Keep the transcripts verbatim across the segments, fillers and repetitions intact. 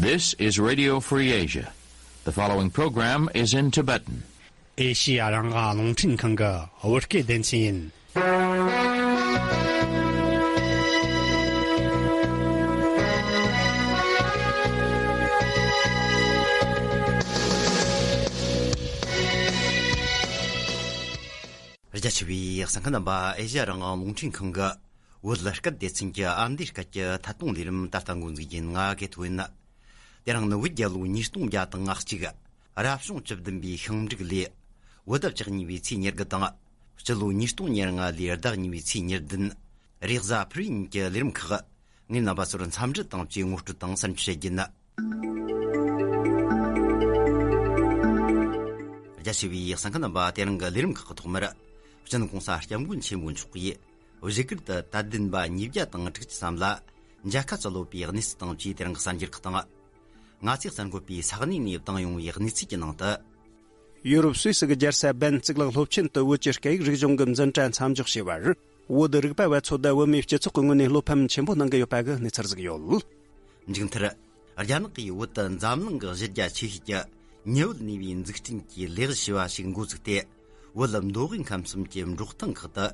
This is Radio Free Asia. The following program is in Tibetan. ཨེ་ཤི་ཡ་རང་དབང་རླུང་འཕྲིན་ཁང་གི་བོད་སྐད་སྡེ་ཚན་ཡིན། རྒྱ་ཆེ་བའི་གསན་མཁན་རྣམ་པ། ཨེ་ཤི་ཡ་རང་དབང་རླུང་འཕྲིན་ཁང་གི་བོད་སྐད་སྡེ་ཚན་གྱི་ཨ་མདོའི་སྐད་ཀྱི་ཐད་གཏོང་ལས་རིམ་ད་ལྟ་འགོ་འཛུགས་ཡིན། ང་གེ་ཐོ་ཡིན། དེ་རིང་ནི་བོད་རྒྱལ་ལོ་ཉིས་སྟོང་བརྒྱ་དང་ང་གཅིག་རབ་བྱུང་བཅུ་བདུན་པའི་ཤིང་འབྲུག་ལོའི་བོད་ཟླ་བཅུ་གཉིས་པའི་ཚེས་ཉེར་དགུ་དང་། སྤྱི་ལོ་ཉིས་སྟོང་ཉེར་ལྔ་ལོའི་ཟླ་གཉིས་པའི་ཚེས་ཉེར་བདུན། རེས་གཟའ་ཕུར་བུའི་ཉིན་གྱི་ལས་རིམ་ཁག་ངས་རྣམ་པ་ཚོར་འཚམས་འདྲི་དང་བཅས་ངོ་སྤྲོད་དང་གསར་འགྱུར་བཤད་རྒྱུ་ཡིན། རྒྱ་ཆེ་བའི་གསན་མཁན་རྣམ་པ། དེ་རིང་གི་ལས་རིམ་ཁག་གི་ཐོག་མར། སྤྱི་ནོར་གོང་ས་སྐྱབས་མགོན་ཆེན་པོ་མཆོག་གིས་བཞུགས་སྒར་དུ་དད་ལྡན་པ་ཉིས་བརྒྱ་དང་དྲུག་ཅུ་ཙམ་ལ་མཇལ་ཁ་བསྩལ་ཡོད་པའི་གནས་ཚུལ་དང་བཅས་དེ་རིང་གི་གསར་འགྱུར་ཁག་དང་། ང་ཚོས་གསར་འགོད་པས་ས་གནས་ནས་བཏང་ཡོང་བའི་གནས་ཚུལ་གྱི་ནང་དུ། ཡུ་རོབ་སུད་སི་གི་རྒྱལ་ས་བན་གཙུག་ལག་སློབ་ཆེན་དུ་བོད་ཀྱི་སྐད་ཡིག་རིག་གཞུང་གི་འཛིན་གྲྭ་མཚམས་འཇོག་བྱས་པར། བོད་རིག་པ་བ་ཚོ་དང་བོད་མིའི་སྤྱི་ཚོགས་ཀྱི་ངོས་ནས་བློ་ཕམ་ཆེན་པོ་གནང་གི་ཡོད་པ་གི་གནས་ཚུལ་ཟིག་ཡོད། མཇུག་མཐར། རྒྱ་ནག་གིས་བོད་དུ་འཛམ་གླིང་གི་གཞི་རྒྱ་ཆེ་ཤོས་ཀྱི་ཉི་འོད་ནུས་པའི་འཛུགས་སྐྲུན་གྱི་ལས་གཞི་བྱས་པ་ཞིག་འགོ་བཙུགས་ཏེ། བོད་མདོ་དབུས་ཁམས་གསུམ་གྱི་འབྲོག་ཐང་ཁག་ཏུ་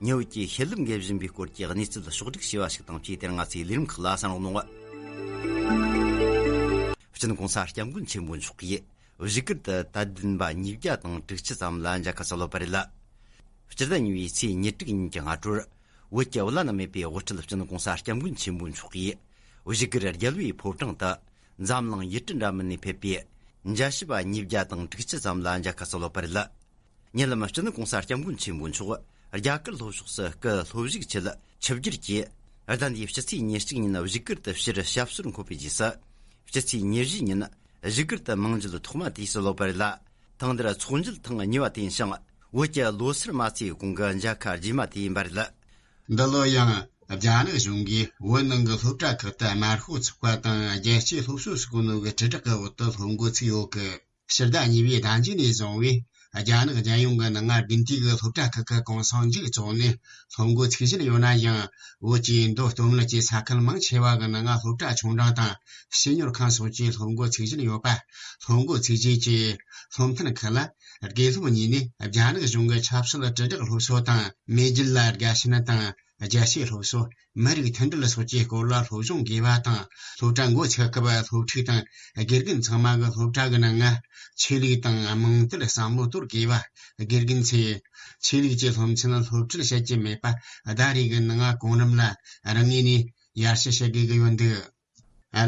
ཉི་འོད་ཀྱི་བྱེད་ལས་འགེལ་བཞིན་པའི་སྐོར་གྱི་གནས་ཚུལ་ཕྱོགས་བསྒྲིགས་བྱས་པ་ཞིག་དང་བཅས་དེ་རིང་ང་ཚོའི་ལས་རིམ་ཁག་ལ་གསན་རོགས་གནང་། སྤྱི་ནོར་གོང་ས་སྐྱབས་མགོན་ཆེན་པོ་མཆོག་གིས་བཞུགས་སྒར་དུ་དད་ལྡན་པ་ཉིས་བརྒྱ་དང་དྲུག་ཅུ་ཙམ་ལ་མཇལ་ཁ་བསྩལ་ཡོད་པ་རེད། སྤྱི་ཟླ་གཉིས་པའི་ཚེས་ཉེར་དྲུག་ཉིན་གྱི་སྔ་དྲོར། བོད་ཀྱི་བླ་ན་མེད་པའི་དབུ་ཁྲིད་སྤྱི་ནོར་གོང་ས་སྐྱབས་མགོན་ཆེན་པོ་མཆོག་གིས་བཞུགས་སྒར་རྒྱལ་བའི་ཕོ་བྲང་དུ་འཛམ་གླིང་ཡུལ་གྲུ་འདྲ་མིན་ནས་ཕེབས་པའི་མཇལ་ཞུ་བ་ཉིས་བརྒྱ་དང་དྲུག་ཅུ་ཙམ་ལ་མཇལ་ཁ་བསྩལ་ཡོད་པ་རེད། ཉེ་ལམ་སྤྱི་ནོར་གོང་ས་སྐྱབས་མགོན་ཆེན་པོ་མཆོག་རྒྱ་གར་ལྷོ་ཕྱོགས་སུ་སྐུ་སློབ་ཞུགས་ཆེད་ཆིབས་བསྒྱུར་གྱིས། ཟླ་འདིའི་ཕྱི་ཚེས་ཉེར་གཅིག་ཉིན་བཞུགས་སྒར་དུ་སྤྱིར་ཞབས་སོར་འཁོད་པའི་རྗེས་སུ། ཕྱི་ཚེས་ཉེར་བཞི་ཉིན་བཞུགས་སྒར་དུ་མིང་འབྱེད་ཐོག་མ་དེ་བྱས་ཡོད་པ་རེད་ལ། ཐེངས་འདིར་ཚོགས་འདུ་ཐེངས་གཉིས་པ་དེ་ཡིན་ཞིང་། བོད་ཀྱི་ལོ་སར་མ་ཚེས་གོང་གི་མཇལ་ཁ་རྗེས་མ་དེ་ཡིན་པ་རེད། འདི་ལོ་ཡང་རྒྱ་ནག་གཞུང་གིས་བོད་ནང་གི་སློབ་གྲྭ་ཁག་ཏུ་དམར་ཤོག་ཚོགས་པ་དང་རྒྱལ་གཅེས་སློབ་གསོ་ཟེར་གོ་ནོ་གི་དྲིལ་བསྒྲགས་ཀྱི་འོག་ཏུ་སློབ་འགོ་ཚུགས་ཡོད་གི། ཕྱི་ཟླ་གཉིས་པའི་ཟླ་མཇུག་ནས་བཟུང་བས། རྒྱ་ནག་རྒྱལ་ཡོངས་ཀྱི་ནང་ང་དགུན་དུས་ཀྱི་སློབ་གྲྭ་ཁག་གི་གུང་སེང་མཇུག་རྫོགས་ནས་སློབ་འགོ་ཚུགས་བཞིན་ཡོད་ན་ཡང་། བོད་ཀྱི་མདོ་སྟོད་སྨད་ཀྱི་ས་ཁུལ་མང་ཆེ་བ་གི་ནང་ང་སློབ་གྲྭ་ཆུང་འབྲིང་དང་བཤས་གཉེན་ཁང་སོགས་ཀྱི་སློབ་འགོ་ཚུགས་བཞིན་ཡོད་པ། སློབ་འགོ་ཚུགས་རྗེས་ཀྱི་སློབ་ཐོན་ཁག་ལ་དགེ་སློབ་གཉིས་ནས་རྒྱ་ནག་གཞུང་གི་ཆབ་སྲིད་དྲིལ་བསྒྲགས་སློབ་གསོ་དང་མེས་རྒྱལ་ལ་དགའ་ཞེན་དང་རྒྱལ་གཅེས་སློབ་གསོ། མི་རིགས་མཐུན་སྒྲིལ་སོགས་ཀྱི་སྐོར་ལ་སློབ་སྦྱོང་དགོས་པ་དང་། སློབ་གྲྭ་འགོ་ཚུགས་སྐབས་སློབ་ཕྲུག་དང་དགེ་རྒན་ཚང་མ་གི་སློབ་གྲྭ་གི་ནང་ང་ཆོས་ལུགས་དང་རྨོངས་དད་བསམ་བློ་གཏོར་དགོས་པ། དགེ་རྒན་ཚོས་ཆོས་ལུགས་ཀྱི་སློབ་ཚན་སློབ་ཁྲིད་བྱེད་ཀྱི་མེད་པ། ཟླ་རེ་གི་ནང་ང་གོང་རིམ་ལ་རང་ངོས་ནས་ཡར་ཞུ་བྱེད་དགོས་ཀྱི་ཡོད་འདུག།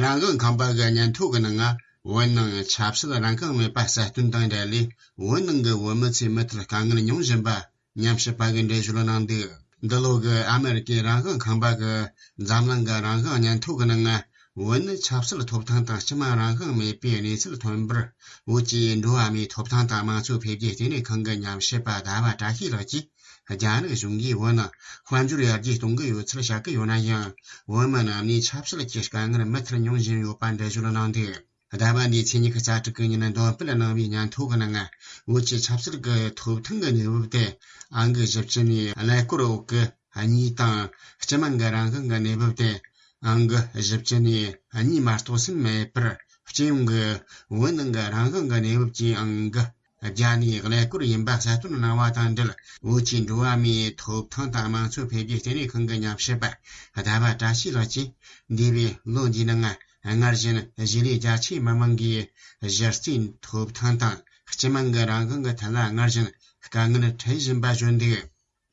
རང་དབང་ཁང་པ་གི་སྙན་ཐོ་གི་ནང་ང་བོད་ནང་ཆབ་སྲིད་རང་དབང་མེད་པ་གསལ་སྟོན་དང་འབྲེལ་ལས། བོད་ནང་གི་བོད་མི་ཚོས་མུ་མཐུད་དཀའ་ངལ་མྱོང་བཞིན་པ། ཉམས་ཞིབ་པ་གིས་འགྲེལ་བརྗོད་གནང་འདུག། འདི་ལོ་གི་ཨ་མེ་རི་ཀའི་རང་དབང་ཁང་པ་གི་འཛམ་གླིང་གི་རང་དབང་སྙན་ཐོ་གི་ནང་ང་། བོད་ནི་ཆབ་སྲིད་ཐོབ་ཐང་དང་སྤྱི་དམངས་རང་དབང་མེད་པའི་གནས་ཚུལ་ཐོན་པར། བོད་ཀྱི་འགྲོ་བ་མིའི་ཐོབ་ཐང་དང་དམངས་གཙོ་འཕེལ་རྒྱས་ལྟེ་གནས་ཁང་གི་ཉམས་ཞིབ་པ་ཟླ་བ་བཀྲ་ཤིས་ལགས་ཀྱིས། རྒྱ་ནག་གཞུང་གིས་བོད་ནང་དཔལ་འབྱོར་ཡར་རྒྱས་གཏོང་གི་ཡོད་ཚུལ་བཤད་ཀྱི་ཡོད་ན་ཡང་། བོད་མི་རྣམས་ནས་ཆབ་སྲིད་ཀྱི་དཀའ་ངལ་མུ་མཐུད་མྱོང་བཞིན་ཡོད་པ་འགྲེལ་བརྗོད་གནང་འདུག། ཟླ་བ་འདིའི་ཚེས་ཉི་ཤུ་རྩ་དྲུག་གི་ཉིན་འདོན་སྤེལ་གནང་བའི་སྙན་ཐོ་གི་ནང་། བོད་ཀྱི་ཆབ་སྲིད་ཀྱི་ཐོབ་ཐང་གི་གནས་བབ་དེ། ཨང་ཀི་བཞི་བཅུ་ནས་ཀླད་ཀོར་འོག་གི་གཉིས་དང་། སྤྱི་དམངས་ཀྱི་རང་དབང་གི་གནས་བབ་དེ། ཨང་ཀི་བཞི་བཅུ་ནས་གཉིས་མ་གཏོགས་ཟིན་མེད་པར། སྤྱི་ཡོངས་ཀྱི་བོད་ནང་གི་རང་དབང་གི་གནས་བབ་ཀྱི་ཨང་ཀི་བརྒྱ་ནས་ཀླད་ཀོར་ཡིན་པ་གསལ་སྟོན་གནང་བ་དང་འབྲེལ། བོད་ཀྱི་འགྲོ་བ་མིའི་ཐོབ་ཐང་དང་དམངས་གཙོ་འཕེལ་རྒྱས་ལྟེ་གནས་ཁང་གི་ཉམས་ཞིབ་པ་ཟླ་བ་བཀྲ་ཤིས་ལགས་ཀྱིས། འདས་པའི་ལོ་འདིའི་ནང་སྔར་བཞིན་གཞིས་ལུས་རྒྱ་ཆེའི་མི་མང་གིས་གཞི་རྩའི་ཐོབ་ཐང་དང་སྤྱི་དམངས་ཀྱི་རང་དབང་གི་ཐད་ལ་སྔར་བཞིན་དཀའ་ངལ་འཕྲད་བཞིན་པ་བརྗོད་འདུག།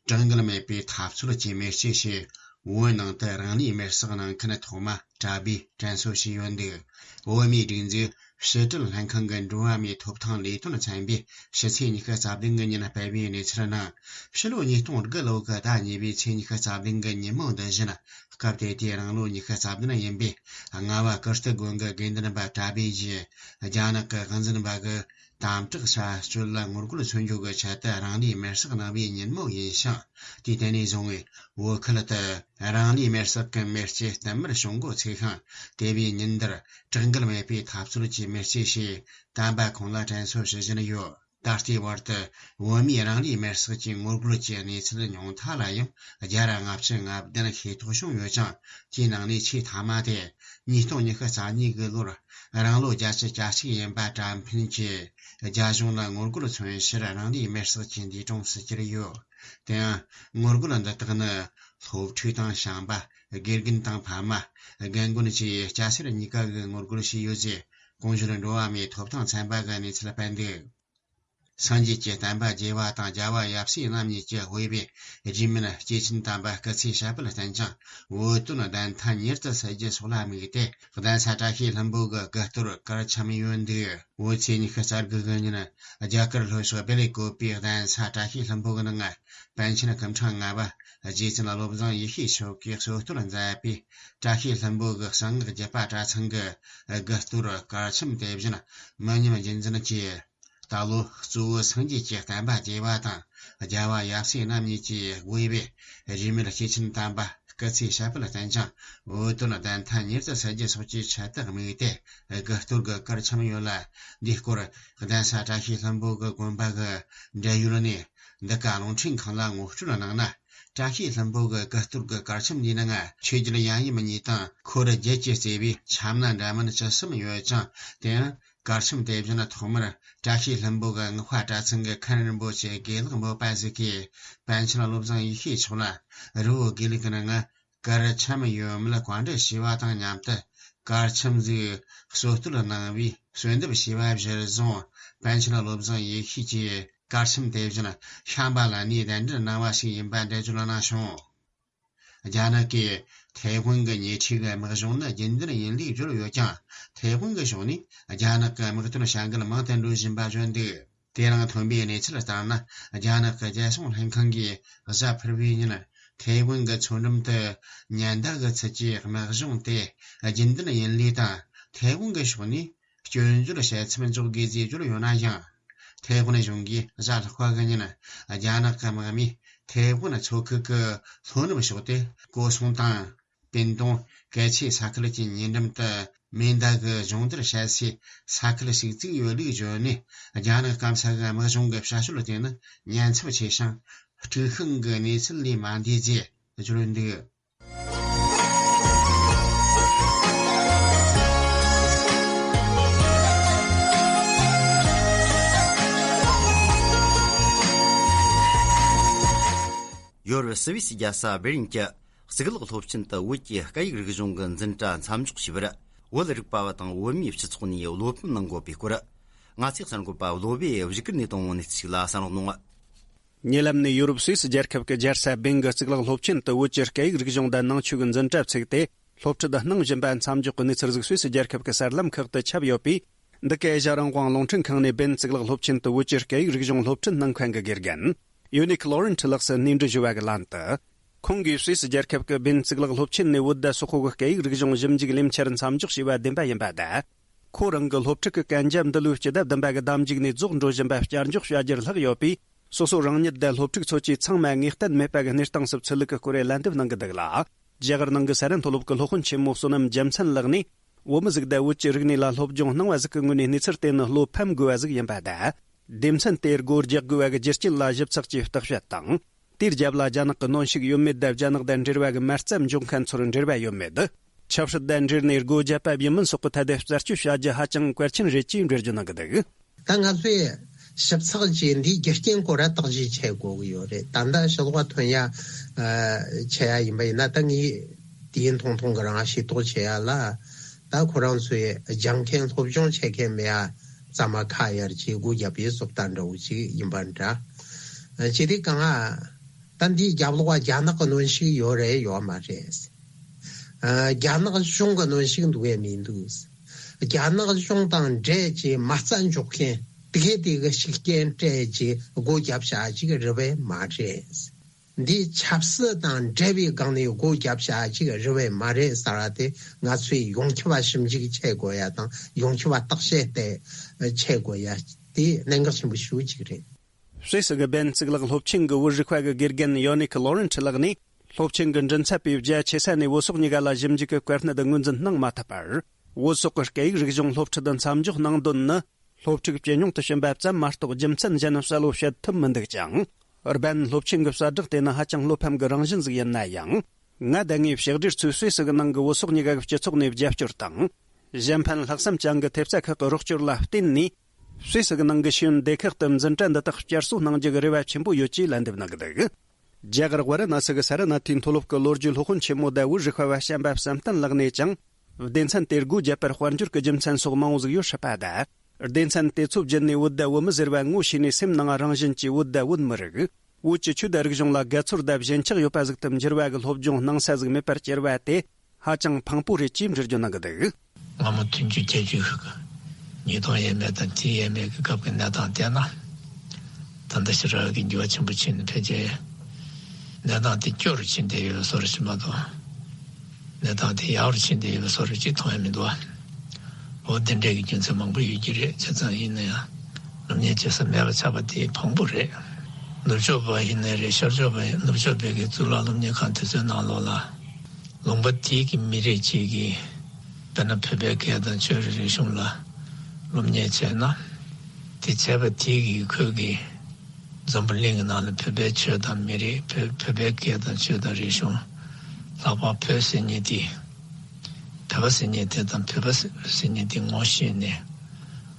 དྲག་འགུལ་མེད་པའི་འཐབ་རྩོད་ཀྱི་མེ་ལྕེ་ཞེས་བོད་ནང་དུ་རང་ལུས་མེར་སྲེག་གནང་མཁན་ཐོག་མ་གྲྭ་པས་དྲན་གསོ་ཞུས་ཡོད་འདུག། བོད་མིའི་སྒྲིག་འཛུགས་ཕྱི་དྲིལ་ལྷན་ཁང་གི་འགྲོ་བ་མིའི་ཐོབ་ཐང་ལས་དོན་ཚན་པས་ཕྱི་ཚེས་ཉི་ཤུ་རྩ་བདུན་གྱི་ཉིན་སྤེལ་བའི་གནས་ཚུལ་ནང་། ཕྱི་ལོ་ཉིས་སྟོང་དགུ་ལོ་གི་ཟླ་གཉིས་པའི་ཚེས་ཉི་ཤུ་རྩ་བདུན་གྱི་ཉིན་མོ་འདི་བཞིན། སྐབས་དེ་དུས་རང་ལོ་ཉི་ཤུ་རྩ་བདུན་ཡིན་པའི་རྔ་བ་ཀིརྟི་དགོན་གྱི་དགེ་འདུན་པ་གྲྭ་པས་ཀྱིས་རྒྱ་ནག་གི་དབང་འཛིན་པ་གི་དམ་དྲག་བྱ་སྤྱོད་ལ་ངོ་རྒོལ་མཚོན་རྒྱུ་གི་ཆེད་དུ་རང་ལུས་མེར་སྲེག་གནང་བའི་ཉིན་མོ་ཡིན་ཞིང་། དུས་དེ་ནས་བཟུང་བས་བོད་ཁུལ་དུ་རང་ལུས་མེར་སྲེག་གི་མེ་ལྕེ་བསྟུད་མར་ཞིག་འགོ་ཚུགས་ཤིང་། དེ་བས་ཉིན་འདིར་དྲག་འགུལ་མེད་པའི་འཐབ་རྩོད་ཀྱི་མེ་ལྕེ་ཞེས་དམ་པ་ཁོང་ལ་དྲན་གསོ་ཞུ་བཞིན་ཡོད། ད་ལྟའི་བར་དུ་བོད་མིའི་རང་ལུས་མེར་སྲེག་གི་ངོ་རྒོལ་གྱི་གནས་ཚུལ་ཉུང་མཐའ་ལ་ཡང་བརྒྱ་ར་ལྔ་བཅུ་ང་བདུན་ཤེས་རྟོགས་བྱུང་ཡོད་ཅིང་། དེའི་ནང་ནས་ཆེས་མཐའ་མ་དེ་ཉིས་སྟོང་ཉི་ཤུ་རྩ་གཉིས་ཀྱི་ལོར་རང་ལོ་བརྒྱད་ཅུ་གྱ་གཅིག་ཡིན་པ་ཀྲམ་ཕིན་གྱིས་རྒྱ་གཞུང་ལ་ངོ་རྒོལ་མཚོན་ཕྱིར་རང་ལུས་མེར་སྲེག་གི་འདས་གྲོངས་སུ་གྱུར་ཡོད། དེ་ཡང་ངོ་རྒོལ་འདི་དག་ནི་སློབ་ཕྲུག་དང་བྱམས་པ། དགེ་རྒན་དང་ཕ་མ། རྒན་རྒོན་བཅས་སྐྱ་སེར་གཉིས་ཀ་གིས་ངོ་རྒོལ་བྱས་ཡོད་ཅེས་གོང་ཞུས་འགྲོ་བ་མིའི་ཐོབ་ཐང་ཚན་པ་གི་གནས་ཚུལ་སྤེལ་འདུག། སངས་རྒྱས་ཀྱི་བསྟན་པ་རྒྱས་པ་དང་རྒྱལ་བ་ཡབ་སྲས་རྣམ་གཉིས་ཀྱི་དབུས་པའི་རིས་མེད་སྐྱེས་ཆེན་དམ་པ་སྐུ་ཚེ་ཞབས་པད་བརྟན་ཅིང་བོད་དོན་བདེན་མཐའ་མྱུར་དུ་གསལ་རྒྱུ་སོགས་ལ་དམིགས་ཏེ། གདན་ས་བཀྲ་ཤིས་ལྷུན་པོ་གི་དགུ་གཏོར་གར་འཆམ་ཡོད་འདུག། བོད་ཚེས་ཉི་ཤུ་རྩ་དགུ་གི་ཉིན་རྒྱ་གར་ལྷོ་ཕྱོགས་བེ་ལེ་ཀོ་པའི་གདན་ས་བཀྲ་ཤིས་ལྷུན་པོ་གི་ནང་པཎ་ཆེན་སྐུ་ཕྲེང་ལྔ་པ་རྗེ་བཙུན་བློ་བཟང་ཡེ་ཤེས་མཆོག་གིས་གཙོ་བསྟོད་མཛད་པའི་བཀྲ་ཤིས་ལྷུན་པོ་གི་གསང་སྔགས་རྒྱུད་པ་གྲྭ་ཚང་གི་དགུ་གཏོར་གར་འཆམ་དེ་བཞིན་མི་ཉམས་རྒྱུན་འཛིན་གྱིས། ད་ལོ་གཙོ་བོ་སངས་རྒྱས་ཀྱི་བསྟན་པ་རྒྱས་པ་དང་རྒྱལ་བ་ཡབ་སྲས་རྣམ་གཉིས་ཀྱི་དབུས་པའི་རིས་མེད་སྐྱེས་ཆེན་དམ་པ་སྐུ་ཚེ་ཞབས་པད་བརྟན་ཅིང་བོད་དོན་བདེན་མཐའ་མྱུར་དུ་གསལ་རྒྱུ་སོགས་ཀྱི་ཆེད་དུ་དམིགས་ཏེ་དགུ་གཏོར་གྱི་གར་འཆམ་ཡོད་ལ། འདིའི་སྐོར་གདན་ས་བཀྲ་ཤིས་ལྷུན་པོ་གི་དགོན་པ་གི་འབྲེལ་ཡོད་ནས་འདི་ག་རླུང་འཕྲིན་ཁང་ལ་ངོ་སྤྲོད་གནང་ན། བཀྲ་ཤིས་ལྷུན་པོ་གི་དགུ་གཏོར་གྱི་གར་འཆམ་འདིའི་ནང་ཆོས་རྒྱལ་ཡབ་ཡུམ་གཉིས་དང་འཁོར་བརྒྱད་ཀྱིས་གཙོས་པའི་ཆབ་མངའ་འདྲ་མིན་བཅུ་གསུམ་ཡོད་ཅིང་། དེ་ཡང་། གར་འཆམ་དེ་བཞིན་ཐོག་མར་བཀྲ་ཤིས་ལྷུན་པོ་གི་སྔགས་པ་གྲྭ་ཚང་གི་མཁན་རིན་པོ་ཆེ་དགེ་ལེགས་འབོད་པ་ཟིག་གིས་པཎ་ཆེན་བློ་བཟང་ཡེ་ཤེས་མཆོག་ལ་རི་བོ་དགེ་ལུགས་ཀྱི་ནང་གར་འཆམ་ཡོད་མེད་བཀའ་འདྲི་ཞུས་པ་དང་མཉམ་དུ། གར་འཆམ་ཟིག་གསོལ་སྟོད་གནང་བའི་གསོལ་འདེབས་ཞུས་པ་གཞིར་བཟུང་། པཎ་ཆེན་བློ་བཟང་ཡེ་ཤེས་ཀྱིས་གར་འཆམ་དེ་བཞིན་ཤམ་བྷ་ལ་ནས་གདན་འདྲེན་གནང་བ་ཞིག་ཡིན་པ་འགྲེལ་བརྗོད་གནང་བྱུང་། རྒྱ་ནག་གིས་ཐའེ་ཝན་གྱི་ཉེ་འཁྲིས་ཀྱི་དམག་སྦྱོང་ནི་རྒྱུན་ལྡན་ཡིན་ལུགས་བརྗོད་ཡོད་ཀྱང་། ཐའེ་ཝན་གྱི་ཕྱོགས་ནས་རྒྱ་ནག་གི་དམག་དོན་བྱ་འགུལ་མང་དུ་འགྲོ་བཞིན་པ་བརྗོད་འདུག། དེ་རིང་ཐོན་པའི་གནས་ཚུལ་ལྟར་ན། རྒྱ་ནག་གི་རྒྱལ་སྲུང་ལྷན་ཁང་གིས་གཟའ་ཕུར་བུའི་ཉིན་ཐའེ་ཝན་གྱི་མཚོ་འགྲམ་དུ་ཉེན་བརྡ་གི་ཚུལ་གྱིས་དམག་སྦྱོང་དེ་རྒྱུན་ལྡན་ཡིན་ལུགས་དང་། ཐའེ་ཝན་གྱི་ཕྱོགས་ནས་སྐྱོན་བརྗོད་བྱེད་མཚམས་འཇོག་དགོས་ཞེས་བརྗོད་ཡོད་ན་ཡང་། ཐའེ་ཝན་གཞུང་གིས་གཟའ་ལྷག་པ་གི་ཉིན་རྒྱ་ནག་གི་དམག་མིས་ཐའེ་ཝན་མཚོ་ཁུལ་གྱི་ལྷོ་ནུབ་ཕྱོགས་ཏེ་ཀོ་སོང་དང་པིན་ཏོང་གལ་ཆེའི་ས་ཁུལ་གྱི་ཉེ་འགྲམ་དུ་མེ་མདའ་གི་སྦྱོང་བརྡར་བྱེད་སའི་ས་ཁུལ་ཞིག་བཙུགས་ཡོད་ལུགས་བརྗོད་ནས། རྒྱ་ནག་སྐམ་ས་གི་དམག་སྦྱོང་གི་བྱ་སྤྱོད་དེ་ནི་ཉེན་ཚབས་ཆེ་ཞིང་། དཀྲུག་ཤིང་གི་གནས་ཚུལ་ལས་མ་འདས་ཅེས་བརྗོད་འདུག། ཡོ་རོབ་སི་ཝི་སི་རྒྱལ་ས་སྦེར་ལིན་གྱི་གཙུག་ལག་སློབ་ཆེན་དུ་བོད་ཀྱི་སྐད་ཡིག་རིག་གཞུང་གི་འཛིན་གྲྭ་མཚམས་འཇོག་བྱས་པར། བོད་རིག་པ་བ་དང་བོད་མིའི་སྤྱི་ཚོགས་ནས་བློ་ཕམ་གནང་དགོས་པའི་སྐོར། ང་ཚོའི་གསར་འགོད་པ་བློ་བྷེ་བཞུགས་སྒར་ནས་བཏང་བའི་གནས་ཚུལ་ཞིག་ལ་གསན་རོགས་གནང་། ཉེ་ལམ་ནས་ཡོ་རོབ་སུད་སི་རྒྱལ་ཁབ་ཀྱི་རྒྱལ་ས་སྦེན་གྱི་གཙུག་ལག་སློབ་ཆེན་དུ་བོད་ཀྱི་སྐད་ཡིག་རིག་གཞུང་དང་ནང་ཆོས་ཀྱི་འཛིན་གྲྭ་བཙུགས་ཏེ། སློབ་ཁྲིད་གནང་བཞིན་པ་མཚམས་འཇོག་གི་གནས་ཚུལ་ཟིག་སུད་སི་རྒྱལ་ཁབ་ཀྱི་གསར་ལམ་ཁག་ཏུ་ཁྱབ་ཡོད་པས། འདི་གའི་ཨེ་ཤ་རང་དབང་རླུང་འཕྲིན་ཁང་ནས་སྦེན་གཙུག་ལག་སློབ་ཆེན་དུ་བོད་ཀྱི་སྐད་ཡིག་རིག་གཞུང་སློབ་ཁྲིད་གནང་མཁན་གྱི་དགེ་རྒན་ཡོ་ནིག་ལོ་རེན་ཁྲི་ལགས་སུ་གནས་འདྲི་ཞུ་བ་གི་ལན་དུ། ཁོང་གིས་སུད་སི་རྒྱལ་ཁབ་ཀྱི་སྦེན་གཙུག་ལག་སློབ་ཆེན་ནས་བོད་ཟླ་སོག་པོ་གི་སྐད་ཡིག་རིག་གཞུང་ཞིབ་འཇུག་ལས་འཆར་མཚམས་འཇོག་བྱས་པ་བདེན་པ་ཡིན་པ་དང་། ཁོ་རང་གི་སློབ་ཕྲུག་གི་གན་རྒྱ་འདི་ལོའི་སྤྱི་ཟླ་བདུན་པ་གི་ཟླ་མཇུག་ནས་རྫོགས་འགྲོ་བཞིན་པ་བསྐྱར་འཇོག་བྱ་རྒྱུར་ལྷག་ཡོད་པས། སོ་སོ་རང་ཉིད་དང་སློབ་ཕྲུག་ཚོ་བཅས་ཚང་མ་ངེས་གཏན་མེད་པ་གི་གནས་སྟངས་སུ་ཚུད་ལུགས་ཀྱི་སྐོར་ལན་འདེབས་གནང་གི་འདུག་ལ། རྒྱ་གར་ནང་གི་གསན་རིན་མཐོ་སློབ་ཀྱི་སློབ་དཔོན་ཆེན་མོ་བསོད་ནམས་རྒྱལ་མཚན་ལགས་ནས། བོད་མི་ཟིག་དང་བོད་ཀྱི་རིག་གནས་ལ་སློབ་སྦྱོང་གནང་བ་ཟིག་གི་ངོས་ནས་གནས་ཚུལ་དེ་ནི་བློ་ཕམ་དགོས་པ་ཟིག་ཡིན་པ་དང་། སྡེ་ཚན་དེར་སྒོ་རྒྱག་དགོས་པ་གི་རྒྱུ་རྐྱེན་ལ་ཞིབ་ཚགས་ཀྱིས་བརྟག་དཔྱད་དང་། དེའི་རྒྱབ་ལ་རྒྱ་ནག་གི་གནོན་ཤུགས་ཡོད་མེད་དང་། རྒྱ་ནག་དང་འབྲེལ་བ་གི་མ་རྩ་འཇོག་མཁན་ཚོར་འབྲེལ་བ་ཡོད་མེད། ཆབ་སྲིད་དང་འབྲེལ་ནས་སྒོ་བརྒྱབ་པ་ཡིན་མིན་སོགས་ཀྱི་ཐད་དུ་རྩད་གཅོད་བྱ་རྒྱུ་ཧ་ཅང་གལ་ཆེན་རེད་ཅེས་འགྲེལ་བརྗོད་གནང་གི་འདུག། ད་ང་ཚོས་ཞིབ་ཚགས་ཀྱིས་འདིའི་རྒྱུ་རྐྱེན་སྐོར་ལ་བརྟག་དཔྱད་བྱེད་དགོས་ཀྱི་ཡོད་རེད། ད་ལྟ་ཕྱི་ལོགས་ཐོན་ཡ་བྱེད་ཡ་ཡིན་པ་ཡིན་ན། ད་ངས་དུས་ཡུན་ཐུང་ཐུང་གི་རིང་ཤེས་རྟོགས་བྱེད་ཡ་ལ། ད་ཁོ་རང་ཚོས་སྦྱང་མཁན་སློབ་སྦྱོང་བྱེད་མཁན་མེད་ཡ་ཙམ་མ་ཁ་གཡར་གྱིས་སྒོ་བརྒྱབ་པའི་བཟོ་ལྟ་འདྲ་བོ་ཅིག་ཡིན་པ་འདྲ། བྱས་དུས་གང་ང་། ད་འདིའི་རྒྱབ་ལོགས་རྒྱ་ནག་གི་གནོན་ཤུགས་ཡོད་རེད་ཡོད་མ་རེད། ཨ། རྒྱ་ནག་གཞུང་གི་གནོན་ཤུགས་འདུག་གས་མི་འདུག། རྒྱ་ནག་གཞུང་དང་འབྲེལ་གྱི་མ་རྩ་འཇོག་མཁན་དེ་གས་དེ་གི་ཤུགས་རྐྱེན་སྤྲད་ཀྱི་སྒོ་བརྒྱབ་བཞག་ཅིག་རེད་པས་མ་རེད། འདི་ཆབ་སྲིད་དང་འབྲེལ་བའི་སྒང་ནས་སྒོ་བརྒྱབ་བཞག་ཅིག་རེད་པས་མ་རེད་ཟེར་བ་དེ་ང་ཚོས་ཡོངས་ཁྱབ་ཞིབ་འཇུག་བྱེད་དགོས་ཡ་དང་ཡོངས་ཁྱབ་བརྟག་དཔྱད་དེ་བྱེད་དགོས་ཡ་དེ་གནད་འགག་ཆེན་པོ་ཞེ་པོ་ཅིག་རེད། སུད་སི་གི་སྦེན་གཙུག་ལག་སློབ་ཆེན་གྱི་བོད་རིག་པ་གི་དགེ་རྒན་ཡོ་ནིག་ལོ་རེན་ཁྲི་ལགས་ནས། སློབ་ཆེན་གྱི་མགྲིན་ཚབ་པས་རྒྱ་ཆེ་ས་ནས་བོད་སོག་གཉིས་ཀ་ལ་ཞིབ་འཇུག་གི་བཀའ་གནད་དུ་ངོས་འཛིན་གནང་མ་ཐུབ་པར། བོད་སོག་གི་སྐད་ཡིག་རིག་གཞུང་སློབ་ཁྲིད་དུ་མཚམས་འཇོག་གནང་དོན་ནི། སློབ་ཕྲུག་ཇེ་ཉུང་དུ་ཕྱིན་པ་ཙམ་མ་གཏོགས། རྒྱུ་མཚན་གཞན་གསལ་བོ་བཤད་ཐུབ་མི་འདུག་ཅིང་། རྦད་སློབ་ཆེན་གྱི་གསལ་བསྒྲགས་དེ་ནི་ཧ་ཅང་བློ་ཕམ་གྱི་རང་བཞིན་ཟིག་ཡིན་ན་ཡང་། ང་ད་ངའི་ཕྱག་སྦྲེལ་ཚོས་སུད་སི་གི་ནང་གི་བོད་སོག་གཉིས་ཀ་གི་སྤྱི་ཚོགས་ནས་རྒྱབ་སྐྱོར་དང་། གཞན་ཕན་ལྷག་བསམ་ཅན་གྱི་ཐེབས་རྩ་ཁག་གི་རོགས་སྐྱོར་ལ་བརྟེན་ནས། སུད་སི་གི་ནང་གི་ཤེས་ཡོན་སྡེ་ཁག་ཏུ་འཛིན་གྲྭ་འདི་དག་བསྐྱར་གསོ་གནང་རྒྱུ་གི་རེ་བ་ཆེན་པོ་ཡོད་ཅེས་ལན་འདེབས་གནང་གི་འདུག། རྒྱ་གར་ཝ་ར་ཎ་སི་གི་ས་ར་ནཱ་ཐིའི་མཐོ་སློབ་ཀྱི་ལོ་རྒྱུས་སློབ་དཔོན་ཆེན་མོ་དང་བོད་རིག་པ་བ་བྱམས་པ་བསམ་གཏན་ལགས་ནས་ཀྱང་། སྡེ་ཚན་དེ་སྒོ་བརྒྱབ་པར་དཔལ་འབྱོར་གྱི་རྒྱུ་མཚན་སོགས་མང་བོ་ཟིག་ཡོད་སྲིད་པ་དང་། སྡེ་ཚན་དེ་ཚོ་བརྒྱུད་ནས་བོད་དང་བོད་མི་ཟེར་བ་ངོ་ཤེས་ནས་སེམས་ནང་རང་བཞིན་གྱིས་བོད་དང་བོད་མི་རིགས། བོད་ཀྱི་ཆོས་དང་རིག་གཞུང་ལ་དགའ་ཚོར་དང་ཞེན་ཆགས་ཡོད་པ་ཟིག་ཏུ་འགྱུར་བ་གི་སློབ་སྦྱོང་གནང་ས་ཟིག་མེད་པར་གྱུར་བ་དེ། ཧ་ཅང་ཕངས་པོ་རེད་ཅེས་འགྲེལ་བརྗོད་གནང་གི་འདུག། སྔ་མོ་བདུན་ཅུ་བརྒྱད་ཅུ་ཉིས་སྟོང་ཡས་མས་དང་དེ་ཡས་མས་ཀྱི་སྐབས་ཀྱི་གནས་སྟངས་བལྟས་ན། ད་ལྟ་ཞེ་དྲག་གི་འགྱུར་བ་ཆེན་པོ་ཕྱིན་ནས་ཕལ་ཆེར་གནས་སྟངས་དེ་སྐྱོ་རུ་ཕྱིན་བསྡད་ཡོད་བཟོ་འདྲ་ཞིག་མ་གཏོགས། གནས་སྟངས་དེ་ཡག་རུ་ཕྱིན་བསྡད་ཡོད་བཟོ་འདྲ་ཅིག་མཐོང་ཡ་མི་འདུག་བ། འོ་དེ་འདྲའི་གི་རྒྱུ་མཚན་མང་པོ་ཡོད་ཀྱི་རེད། བྱས་ཙང་ཡིན་ན་ཡང་སློབ་གཉེར་བྱེད་ས་མེད་པ་ཆགས་པ་དེ་ཕངས་པོ་རེད། ནུབ་ཕྱོགས་པ་ཡིན་ནའི་རེད། ཤར་ཕྱོགས་པ་ཡིན། ནུབ་ཕྱོགས་པའི་གི་གཙུག་ལག་སློབ་གཉེར་ཁང་དེ་ཚོའི་ནང་ལོགས་ལ། ལུང་པ་དེའི་གི་མི་རིགས་གཅིག་གིས་དཔེར་ན་བོད་པའི་སྐད་དང་ཆོས་རིག་རིག་གཞུང་ལ་སློབ་གཉེར་བྱས་ན། དེ་བྱས་པ་དེའི་གི་ཁོས་གི་འཛམ་བུ་གླིང་གི་ནང་ལ་བོད་པའི་ཆོས་དང་མི་རིགས། བོད་བོད་པའི་སྐད་དང་ཆོས་དང་རིག་གཞུང་། ལྷག་པར་བོད་ཟེར་མཁན་དེ། བོད་པ་ཟེར་མཁན་དེ་དང་བོད་པ་ཟེར་མཁན་དེ་ངོ་ཤེས་ནས།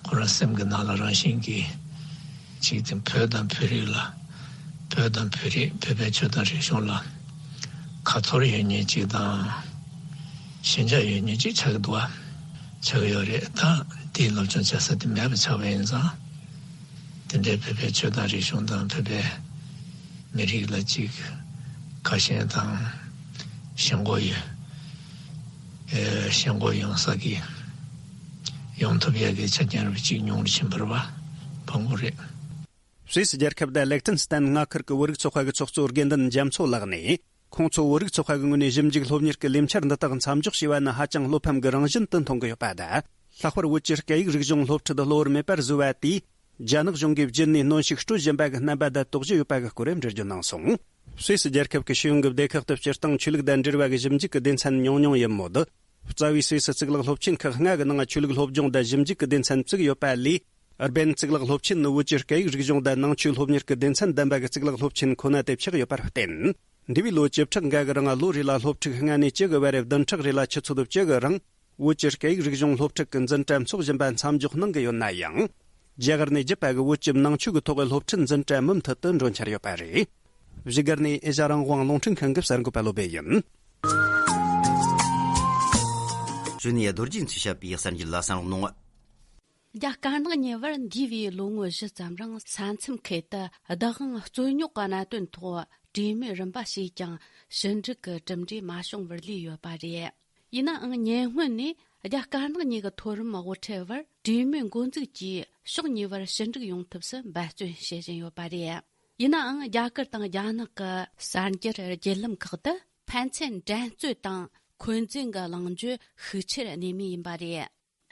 ཁོ་རང་སེམས་ཀྱི་ནང་ལ་རང་བཞིན་གྱིས་ཅིག་དེ་བོད་དང་བོད་རིགས་ལ། བོད་དང་བོད་རིགས། བོད་པའི་ཆོས་དང་རིག་གཞུང་ལ་ཁ་ཚོར་ཡོད་མཁན་ཅིག་དང་། ཞེན་ཆགས་ཡོད་མཁན་ཅིག་ཆགས་ཀྱི་འདུག་བ། ཆགས་ཀྱི་ཡོད་རེད། ད་དེའི་སློབ་སྦྱོང་བྱ་ས་དེ་མེད་པ་ཆགས་པ་ཡིན་ཙང་། དེ་འདྲའི་བོད་པའི་ཆོས་དང་རིག་གཞུང་དང་བོད་པའི་མི་རིགས་ལ་ཅིག་ཁ་ཞེན་དང་ཞེན་ཁོག་ཡོད། ཨེ། ཞེན་ཁོག་ཡོང་ས་གི། ཡོང་ཐུབ་ཡ་གི་ཆ་རྐྱེན་རུ་ཅིག་ཉུང་རུ་ཕྱིན་པ་རེད་བ། ཕངས་པོ་རེད། སུད་སི་རྒྱལ་ཁབ་དང་ལེག་ཏན་སི་ཏན་མངའ་ཁུལ་གྱི་བོད་རིགས་ཚོགས་པ་གི་ཚོགས་གཙོ་དགེ་འདུན་རྒྱ་མཚོ་ལགས་ནས། ཁོང་ཚོ་བོད་རིགས་ཚོགས་པ་གི་ངོས་ནས་ཞིབ་འཇུག་སློབ་གཉེར་གྱི་ལས་འཆར་འདི་དག་མཚམས་འཇོག་བྱས་པ་ནི་ཧ་ཅང་བློ་ཕམ་གྱི་རང་བཞིན་དུ་མཐོང་གི་ཡོད་པ་དང་། ལྷག་པར་བོད་ཀྱི་སྐད་ཡིག་རིག་གཞུང་སློབ་ཁྲིད་གློ་བུར་མེད་པར་བཟོས་པ་དེས། རྒྱ་ནག་གཞུང་གིས་བརྒྱུད་ནས་གནོན་ཤུགས་སྤྲོད་བཞིན་པ་གི་རྣམ་པ་དང་དོགས་གཞི་ཡོད་པ་གི་སྐོར་འགྲེལ་བརྗོད་གནང་སོང་། སུད་སི་རྒྱལ་ཁབ་ཀྱི་ཤེས་ཡོན་གྱི་སྡེ་ཁག་ཏུ་སྤྱིར་བཏང་ཆོས་ལུགས་དང་འབྲེལ་བ་གི་ཞིབ་འཇུག་གི་སྡེ་ཚན་ཉུང་ཉུང་ཡིན་མོད། རྩ་བའི་སུད་སི་གཙུག་ལག་སློབ་ཆེན་ཁག་ལྔ་གི་ནང་ཆོས་ལུགས་སློབ་སྦྱོང་དང་ཞིབ་འཇུག་གི་སྡེ་ཚན་བཙུགས་ཡོད་པ་ལས། རྦད་གཙུག་ལག་སློབ་ཆེན་ནི་བོད་ཀྱི་སྐད་ཡིག་རིག་གཞུང་དང་ནང་ཆོས་སློབ་གཉེར་གྱི་སྡེ་ཚན་ལྡན་པ་གི་གཙུག་ལག་སློབ་ཆེན་ཁོ་ན་དེ་ཆགས་ཡོད་པར་བརྟེན། འདས་པའི་ལོ་བཅུ་ཕྲག་འགའ་གི་རིང་ལོ་རེ་ལ་སློབ་ཕྲུག་ལྔ་ནས་བཅུ་གི་བར་བདུན་ཕྲག་རེ་ལ་ཆུ་ཚོད་བཅུ་གི་རིང་། བོད་ཀྱི་སྐད་ཡིག་རིག་གཞུང་སློབ་ཁྲིད་ཀྱི་འཛིན་གྲྭ་འཚོགས་བཞིན་པ་མཚམས་འཇོག་གནང་གི་ཡོད་ན་ཡང་། རྒྱ་གར་ནས་བརྒྱུད་པ་གི་བོད་ཀྱི་ནང་ཆོས་ཀྱི་ཐོག་གི་སློབ་ཁྲིད་འཛིན་གྲྭ་མུ་མཐུད་དུ་འགྲོ་འཆར་ཡོད་པ་རེད། བཞུགས་སྒར་ནས་ཨེ་ཤ་རང་དབང་རླུང་འཕྲིན་ཁང་གི་གསར་འགོད་པ་བློ་བྷེ་ཡིན། གཞོན་ནུའི་རྡོ་རྗེ་འཚོས་བཤད་པའི་གསར་འགྱུར་ལ་གསན་རོགས་གནང་། རྒྱ་དཀར་ནག་གཉིས་བར་འདས་པའི་ལོ་ངོ་བཞི་ཙམ་རིང་ས་མཚམས་ཁུལ་དུ་བདག་དབང་རྩོད་རྙོག་གི་གནད་དོན་ཐོག་གྲོས་མོལ་རིམ་པ་བྱས་ཀྱང་ཞི་འགྲིག་གི་གྲུབ་འབྲས་མ་བྱུང་བར་ལུས་ཡོད་པ་རེད། ཡིན་ནའང་ཉེ་སྔོན་ནས་རྒྱ་དཀར་ནག་གཉིས་ཀྱི་མཐོ་རིམ་དབུ་ཁྲིད་བར་གྲོས་མོལ་འགོ་འཛུགས་ཀྱིས་ཕྱོགས་གཉིས་བར་ཞི་འགྲིག་ཡོང་ཐབས་སུ་འབད་བརྩོན་བྱེད་བཞིན་ཡོད་པ་རེད། ཡིན་ནའང་རྒྱ་གར་དང་རྒྱ་ནག་གི་གསར་འགྱུར་བརྒྱུད་ལམ་ཁག་ཏུ་ཕན་ཚུན་འགྲན་རྩོད་དང་འཁོན་འཛིན་གྱི་གླེང་བརྗོད་ཤུགས་ཆེར་གནས་མུས་ཡིན་པ་རེད།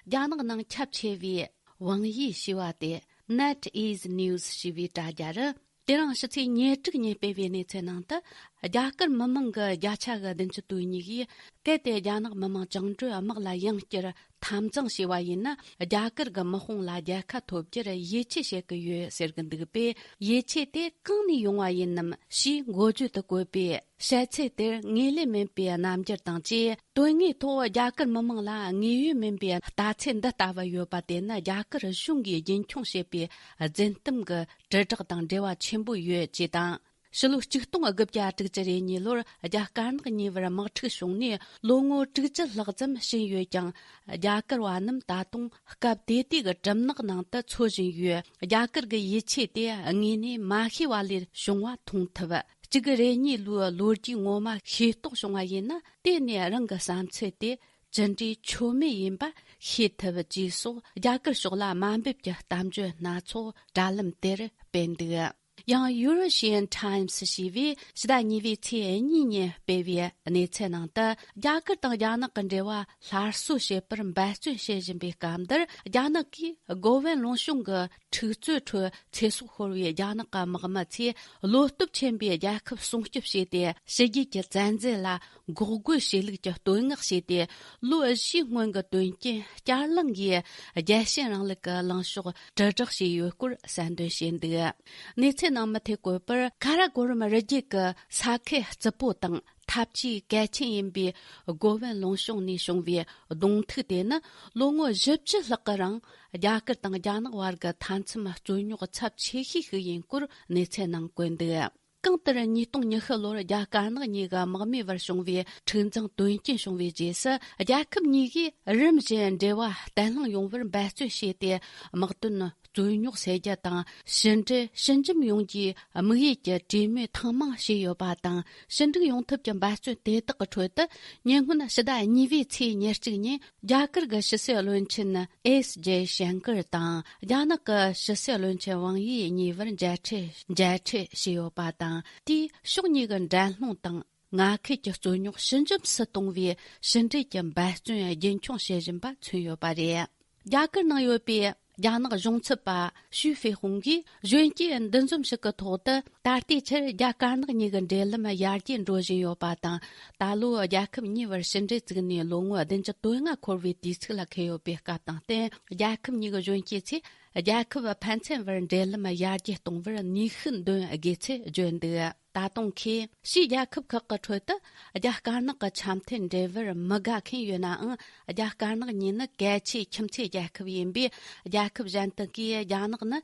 རྒྱ་ནག་ནང་ཁྱབ་ཆེ་བའི་ཝང་ཡི་ཞེས་པ་སྟེ་NetEase News ཞེས་པའི་དྲ་རྒྱ་རུ། དེ་རིང་ཕྱི་ཚེས་ཉེར་དྲུག་ཉིན་སྤེལ་བའི་གནས་ཚུལ་ནང་དུ། རྒྱ་གར་མི་མང་གི་བརྒྱ་ཆ་གི་བདུན་ཅུ་དོན་གཉིས་ཀྱིས་གལ་ཏེ་རྒྱ་ནག་མི་དམངས་བཅིངས་འགྲོལ་དམག་ལ་ཡང་བསྐྱར་འཐབ་འཛིང་བྱས་པ་ཡིན་ན། རྒྱ་གར་གྱི་དམག་དཔུང་ལ་རྒྱལ་ཁ་ཐོབ་རྒྱུར་ཡིད་ཆེས་བྱེད་ཀྱི་ཡོད་ཟེར་གྱི་འདུག་པས། ཡིད་ཆེས་དེ་གང་ནས་ཡོང་བ་ཡིན་ནམ་ཞེས་འགོ་བརྗོད་དུ་བཀོད་པའི། བཤད་ཚུལ་དེར་ངེས་ལེགས་མིན་པའི་རྣམ་འགྱུར་དང་བཅས། དོན་དངོས་ཐོག་རྒྱ་གར་མི་དམངས་ལ་དངོས་ཡོད་མིན་པའི་ལྟ་ཚུལ་འདི་ལྟ་བུ་ཡོད་པ་དེ་ནི་རྒྱ་གར་གཞུང་གིས་རྒྱུན་འཁྱོངས་བྱེད་པའི་རྫུན་གཏམ་གྱི་དྲིལ་བསྒྲགས་དང་འབྲེལ་བ་ཆེན་པོ་ཡོད་ཅེས་དང་། ཕྱི་ལོ་ཆིག་སྟོང་དགུ་བརྒྱ་དྲུག་ཅུ་རེ་གཉིས་ལོར་རྒྱ་དཀར་ནག་གཉིས་བར་དམག་འཁྲུག་བྱུང་ནས་ལོ་ངོ་དྲུག་ཅུ་ལྷག་ཙམ་ཕྱིན་ཡོད་ཀྱང་། རྒྱ་གར་བ་རྣམས་ད་དུང་སྐབས་དེ་དུས་ཀྱི་གྲིབ་ནག་ནང་དུ་འཚོ་བཞིན་ཡོད། རྒྱ་གར་གྱི་ཡིད་ཆེས་དེ་དངོས་གནས་མ་ཤེས་པ་ལས་བྱུང་བ་མཐོང་ཐུབ། གཅིག་རེ་གཉིས་ལོའི་ལོ་རྒྱུས་ངོ་མ་ཤེས་རྟོགས་བྱུང་བ་ཡིན་ན། དེ་ནས་རང་གི་བསམ་ཚུལ་དེ་ཇི་འདྲའི་ཆོ་མེད་ཡིན་པ་ཤེས་ཐུབ་ཅེས་སོགས་རྒྱ་གར་ཕྱོགས་ལ་དམའ་འབེབས་ཀྱི་གཏམ་བརྗོད་སྣ་ཚོགས་དྲ་ལམ་དེར་སྤེལ་འདུག། ཡང་Eurasian Times ཞེས་པས་ཕྱི་ཟླ་གཉིས་པའི་ཚེས་གཉིས་ཉིན་སྤེལ་བའི་གནས་ཚུལ་ནང་དུ། རྒྱ་གར་དང་རྒྱ་ནག་གི་འབྲེལ་བ་སླར་གསོ་བྱེད་པར་འབད་བརྩོན་བྱེད་བཞིན་པའི་སྐབས་འདིར། རྒྱ་ནག་གིས་སྒོ་བན་ལུང་གཤོང་གི་འཁྲུག་རྩོད་ཁྲོད་ཚེ་སྲོག་ཤོར་བའི་རྒྱ་ནག་གི་དམག་མི་ཚོས་བློ་སྟོབས་ཆེན་པོས་རྒྱལ་ཁབ་སྲུང་སྐྱོབ་བྱས་ཏེ། ཕྱི་རྒྱལ་གྱི་བཙན་འཛུལ་ལ་འགོག་རྒོལ་བྱེད་ལུགས་ཀྱི་བསྟོད་བསྔགས་བྱས་ཏེ། ལོ་བཞིའི་སྔོན་གྱི་དོན་རྐྱེན་བསྐྱར་གླེང་གིས་རྒྱལ་ཞེན་རིང་ལུགས་ཀྱི་ལངས་ཕྱོགས་དྲིལ་བསྒྲགས་བྱས་ཡོད་སྐོར་གསལ་འདོན་བྱས་འདུག། གནས་ཚུལ་ནང་མུ་མཐུད་བཀོད་པར། ཁ་ར་གོ་རམ་རི་རྒྱུད་ཀྱི་ས་ཁུལ་རྩུབ་པོ་དང་འཐབ་ཇུས་གལ་ཆེན་ཡིན་པའི་སྒོ་བན་ལུང་གཤོང་ནས་བྱུང་བའི་གདོང་ཐུག་དེ་ནི། ལོ་ངོ་བཞི་བཅུ་ལྷག་གི་རིང་རྒྱ་གར་དང་རྒྱ་ནག་བར་གྱི་མཐའ་མཚམས་རྩོད་རྙོག་ཚབས་ཆེ་ཤོས་ཤིག་ཡིན་སྐོར་གནས་ཚུལ་ནང་བཀོད་འདུག། གང་ལྟར། ཉིས་སྟོང་ཉི་ཤུ་ལོར་རྒྱ་དཀར་ནག་གཉིས་ཀྱི་དམག་མིའི་བར་བྱུང་བའི་འཁྲུག་འཛིང་དོན་རྐྱེན་བྱུང་བའི་རྗེས་སུ། རྒྱལ་ཁབ་གཉིས་ཀས་རིམ་བཞིན་འབྲེལ་བ་བརྟན་ལྷིང་ཡོང་བར་འབད་བརྩོན་བྱས་ཏེ། དམག་དོན་རྩོད་རྙོག་སེལ་རྒྱུ་དང་། ཕྱི་འབྲེལ་ཕྱི་འཇམ་ཡོང་རྒྱུའི་དམིགས་ཡུལ་གྱི་གྲོས་མོལ་ཐེངས་མང་བྱས་ཡོད་པ་དང་། ཞི་འགྲིག་ཡོང་ཐབས་ཀྱི་འབད་བརྩོན་དེ་དག་གི་ཁྲོད་དུ། ཉེ་སྔོན་ཕྱི་ཟླ་གཉིས་པའི་ཚེས་ཉེར་གཅིག་ཉིན། རྒྱ་གར་གྱི་ཕྱི་སྲིད་བློན་ཆེན་ཨེས་ཇེ་ཤན་ཀར་དང་། རྒྱ་ནག་གི་ཕྱི་སྲིད་བློན་ཆེན་ཝང་ཡི་གཉིས་བར་མཇལ་འཕྲད་མཇལ་འཕྲད་བྱས་ཡོད་པ་དང་། དེས་ཕྱོགས་གཉིས་ཀྱི་འགྲན་སློང་དང་། མངའ་ཁུལ་གྱི་རྩོད་རྙོག་ཞི་འཇམ་སུ་གཏོང་བའི་ཕྱི་འབྲེལ་གྱི་འབད་བརྩོན་རྒྱུན་འཁྱོངས་བྱེད་བཞིན་པ་མཚོན་ཡོད་པ་རེད། རྒྱ་གར་ནང་ཡོད་པའི་རྒྱ་ནག་གཞུང་ཚབ་པ་ཞུས་ཧྥེ་ཧུང་གིས། གཞོན་སྐྱེས་འདུ་འཛོམས་ཤིག་གི་ཐོག་ཏུ། ད་ལྟའི་ཆར་རྒྱ་དཀར་ནག་གཉིས་ཀྱི་འབྲེལ་ལམ་ཡར་རྒྱས་འགྲོ་བཞིན་ཡོད་པ་དང་། ད་ལོ་རྒྱལ་ཁབ་གཉིས་བར་ཕྱི་འབྲེལ་བཙུགས་ནས་ལོ་ངོ་བདུན་ཅུ་དོན་ལྔ་འཁོར་བའི་དུས་ཚིགས་ལ་འཁེལ་ཡོད་པའི་སྐབས་དང་བསྟུན། རྒྱལ་ཁབ་གཉིས་ཀྱི་གཞོན་སྐྱེས་ཚོས་རྒྱལ་ཁབ་ཕན་ཚུན་བར་འབྲེལ་ལམ་ཡར་རྒྱས་གཏོང་བར་ནུས་ཤུགས་འདོན་དགོས་ཚུལ་བརྗོད་འདུག། ད་དུང་ཁོས། ཕྱིའི་རྒྱལ་ཁབ་ཁག་གི་ཁྲོད་དུ་རྒྱ་དཀར་ནག་གི་འཆམ་མཐུན་འབྲེལ་བར་མི་དགའ་མཁན་ཡོད་ནའང་། རྒྱ་དཀར་ནག་གཉིས་ནི་གལ་ཆེའི་ཁྱིམ་མཚེས་རྒྱལ་ཁབ་ཡིན་པས། རྒྱལ་ཁབ་གཞན་དག་གིས་རྒྱ་ནག་ནི་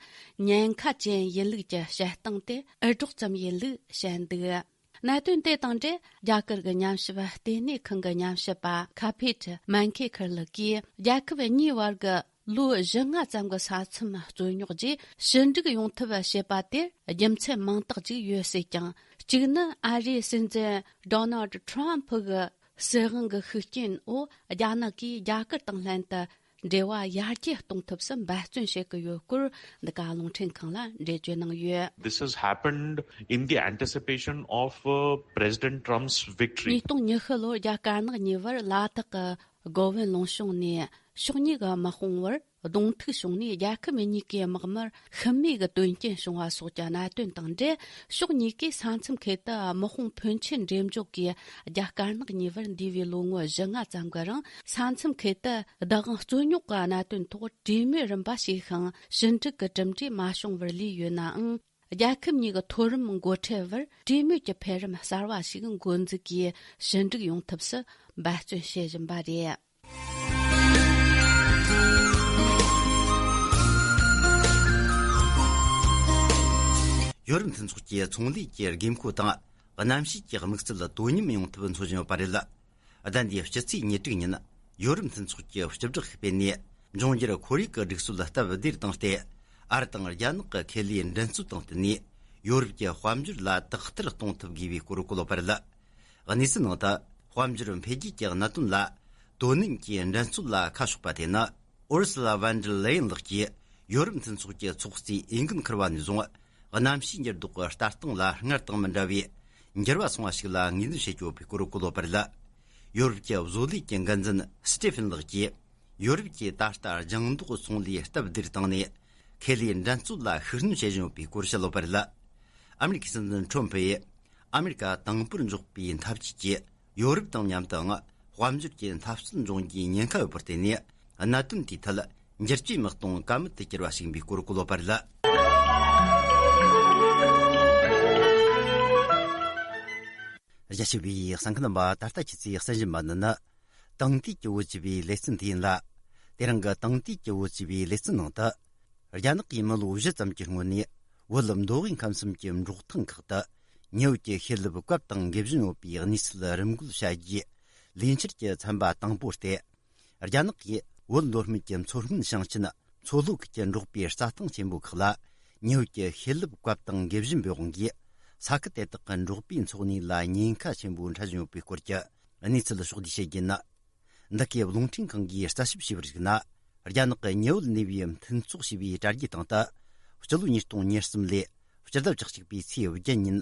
ཉེན་ཁ་ཅན་ཡིན་ལུགས་ཀྱི་བཤད་སྟངས་དེ་འུར་སྒྲོག་ཙམ་ཡིན་ལུགས་བཤད་འདུག། གནད་དོན་དེ་དང་འབྲེལ། རྒྱ་གར་གྱི་ཉམས་ཞིབ་ལྟེ་གནས་ཁང་གི་ཉམས་ཞིབ་པ་ཁ་ཕེ་ཏྲི་མན་ཁེ་ཁར་ལགས་ཀྱིས། རྒྱལ་ཁབ་གཉིས་བར་གྱི་ལོ་བཞི་ལྔ་ཙམ་གྱི་ས་མཚམས་རྩོད་རྙོག་རྗེས་ཞི་འགྲིག་ཡོང་ཐབས་བྱེད་པ་དེར་རྒྱུ་མཚན་མང་དག་ཅིག་ཡོད་སྲིད་ཀྱང་། གཅིག་ནི། ཨ་རིའི་སྲིད་འཛིན་ཌོ་ནལ་ཌི་ཊྲམ་ཕི་གི་སྲིད་དབང་གི་ཤུགས་རྐྱེན་འོག་རྒྱ་ནག་གིས་རྒྱ་གར་དང་ལྷན་དུ་འབྲེལ་བ་ཡར་རྒྱས་གཏོང་ཐབས་སུ་འབད་བརྩོན་བྱེད་ཀྱི་ཡོད་སྐོར། འདི་ག་རླུང་འཕྲིན་ཁང་ལ་འགྲེལ་བརྗོད་གནང་ཡོད། This has happened in the anticipation of uh, President Trump's victory. ཉིས་སྟོང་ཉི་ཤུ་ལོར་རྒྱ་དཀར་ནག་གཉིས་བར་ལ་དྭགས་ཀྱི་སྒོ་བན་ལུང་གཤོང་ནས་ཕྱོགས་གཉིས་ཀྱི་དམག་དཔུང་བར་གདོང་ཐུག་བྱུང་ནས། རྒྱལ་ཁབ་གཉིས་ཀའི་དམག་མིར་ཤི་རྨས་ཀྱི་དོན་རྐྱེན་བྱུང་བ་སོགས་ཀྱི་གནད་དོན་དང་འབྲེལ། ཕྱོགས་གཉིས་ཀས་ས་མཚམས་ཁུལ་དུ་དམག་དཔུང་ཕོན་ཆེན་འགྲེམས་འཇོག་གིས་རྒྱ་དཀར་ནག་གཉིས་བར་འདས་པའི་ལོ་ངོ་བཞི་ལྔ་ཙམ་གྱི་རིང་། ས་མཚམས་ཁུལ་དུ་བདག་དབང་རྩོད་རྙོག་གི་གནད་དོན་ཐོག་གྲོས་མོལ་རིམ་པ་བྱས་ཤིང་། ཞི་འགྲིག་གི་གྲུབ་འབྲས་མ་བྱུང་བར་ལུས་ཡོད་ནའང་། རྒྱལ་ཁབ་གཉིས་ཀྱི་མཐོ་རིམ་འགོ་ཁྲིད་བར་གྲོས་མོལ་གྱི་འཕེལ་རིམ་གསར་བ་ཞིག་འགོ་འཛུགས་ཀྱིས། ཞི་འགྲིག་ཡོང་ཐབས་སུ་འབད་བརྩོན་བྱེད་བཞིན་པ་རེད། ཡོ་རོབ་མཐུན་ཚོགས་ཀྱི་ཚོང་ལས་ཀྱི་དགོས་མཁོ་དང་གནམ་གཤིས་ཀྱི་དམིགས་བསལ་དོ་མཉམ་ཡོང་ཐབས་འཚོལ་བཞིན་ཡོད་པ་རེད། ཟླ་འདིའི་སྤྱི་ཚེས་ཉེར་དྲུག་ཉིན། ཡོ་རོབ་མཐུན་ཚོགས་ཀྱི་སྤྱི་བསྒྲགས་ཤིག་སྤེལ་ནས། འབྱུང་འགྱུར་ཁོར་ཡུག་གི་སྒྲིག་སྲོལ་སྟབས་བདེར་བཏང་སྟེ། ཨ་རི་དང་རྒྱ་ནག་གི་ཁེ་ལས་འགྲན་རྩོད་དང་བསྟུན་ནས། ཡོ་རོབ་ཀྱི་དཔལ་འབྱོར་ལ་དག་ཐེར་གཏོང་ཐབས་དགོས་པའི་སྐོར་བཀོད་ཡོད་པ་རེད། གནས་ཚུལ་ནང་དུ། དཔལ་འབྱོར་འཕེལ་རྒྱས་ཀྱི་གནད་དོན་ལ། དོ་ནན་གྱིས་འགྲན་རྩོད་ལ་ཁ་ཕྱོགས་པ་དེ་ནི། ཨོ་རི་སི་ལ་ཝན་ཌར་ལེ་ཡན་ལགས་ཀྱིས། ཡོ་རོབ་མཐུན་ཚོགས་ཀྱི་ཚོགས་གཙོས་འོས་འགན་འཁུར་བ་ནས་བཟུང་། གནམ་གཤིས་འགྱུར་ལྡོག་གི་ལྟ་སྟངས་ལ་སྔར་དང་མི་འདྲ་བའི་འགྱུར་བ་སོང་བ་ཞིག་ལ་ངོས་འཛིན་བྱེད་ཀྱི་ཡོད་པའི་སྐོར་བཀོད་ཡོད་པ་རེད། ཡོ་རོབ་ཀྱི་བཟོ་ལས་ཀྱི་འགན་འཛིན་སི་ཏེ་ཕིན་ལགས་ཀྱིས། ཡོ་རོབ་ཀྱིས་ད་ལྟ་ལྗང་མདོག་ཚོང་ལས་སྟབས་བདེར་བཏང་ནས། ཁེ་ལས་འགྲན་རྩོད་ལ་ཤུགས་སྣོན་བྱེད་བཞིན་ཡོད་པའི་སྐོར་བཤད་ཡོད་པ་རེད། ཨ་མེ་རི་ཁའི་སྲིད་འཛིན་ཁྲོམ་ཕུ་ཡིས། ཨ་མེ་རི་ཀ་དང་པོར་འཇོག་པའི་འཐབ་ཇུས་ཀྱིས། ཡོ་རོབ་དང་མཉམ་དུའང་དཔལ་འབྱོར་གྱི་འཐབ་རྩོད་འབྱུང་རྒྱུའི་ཉེན་ཁ་ཡོད་པར་བརྟེན་ནས། གནད་དོན་དེའི་ཐད་འགྱུར་བཅོས་མི་གཏོང་ཀ་མེད་དུ་གྱུར་བ་ཞིག་ཡིན་པའི་སྐོར་བཀོད་ཡོད་པ་རེད། རྒྱ་ཆེ་བའི་གསན་མཁན་རྣམ་པ། ད་ལྟ་ཁྱེད་ཚོས་གསན་བཞིན་པ་ནི་ནི། དེང་དུས་ཀྱི་བོད་ཅེས་པའི་ལེ་ཚན་དེ་ཡིན་ལ། དེ་རིང་གི་དེང་དུས་ཀྱི་བོད་ཅེས་པའི་ལེ་ཚན་ནང་དུ། རྒྱ་ནག་གིས་མི་ལོ་བཞི་ཙམ་གྱི་སྔོན་ནས། བོད་མདོ་དབུས་ཁམས་གསུམ་གྱི་འབྲོག་ཐང་ཁག་ཏུ། ཉི་འོད་ཀྱི་ཤེལ་ལེབ་བཀབ་དང་འགེབས་བཞིན་ཡོད་པའི་གནས་ཚུལ་རིམ་འགོད་བྱ་རྒྱུའི་ལས་འཆར་གྱི་ཚན་པ་དང་པོ་སྟེ། རྒྱ་ནག་གིས་བོད་མདོ་སྨད་ཀྱི་མཚོ་སྔོན་ཞིང་ཆེན་མཚོ་ལྷོ་ཁུལ་གྱི་འབྲོག་པའི་རྩྭ་ཐང་ཆེན་པོ་ཁག་ལ། ཉི་འོད་ཀྱི་ཤེལ་ལེབ་བཀབ་དང་འགེབས་བཞིན་པའི་དབང་གིས། ས་ཁུལ་དེ་དག་གི་འབྲོག་པའི་འཚོ་གནས་ལ་ཉེན་ཁ་ཆེན་པོ་འཕྲད་བཞིན་ཡོད་པའི་སྐོར་གྱི་གནས་ཚུལ་ཕྱོགས་བསྡུས་བྱེད་རྒྱུ་ཡིན། འདི་གའི་རླུང་འཕྲིན་ཁང་གིས་རྩད་ཞིབ་བྱས་པར་གཞིགས་ན། རྒྱ་ནག་གི་ཉི་འོད་ནུས་པའི་མཐུན་ཚོགས་ཞེས་པའི་དྲ་རྒྱའི་སྟེང་དུ། སྤྱི་ལོ་ཉིས་སྟོང་ཉེར་གསུམ་ལོའི་ སྤྱི་ཟླ་བཅུ་གཅིག་པའི་ཚེས་བརྒྱད་ཉིན།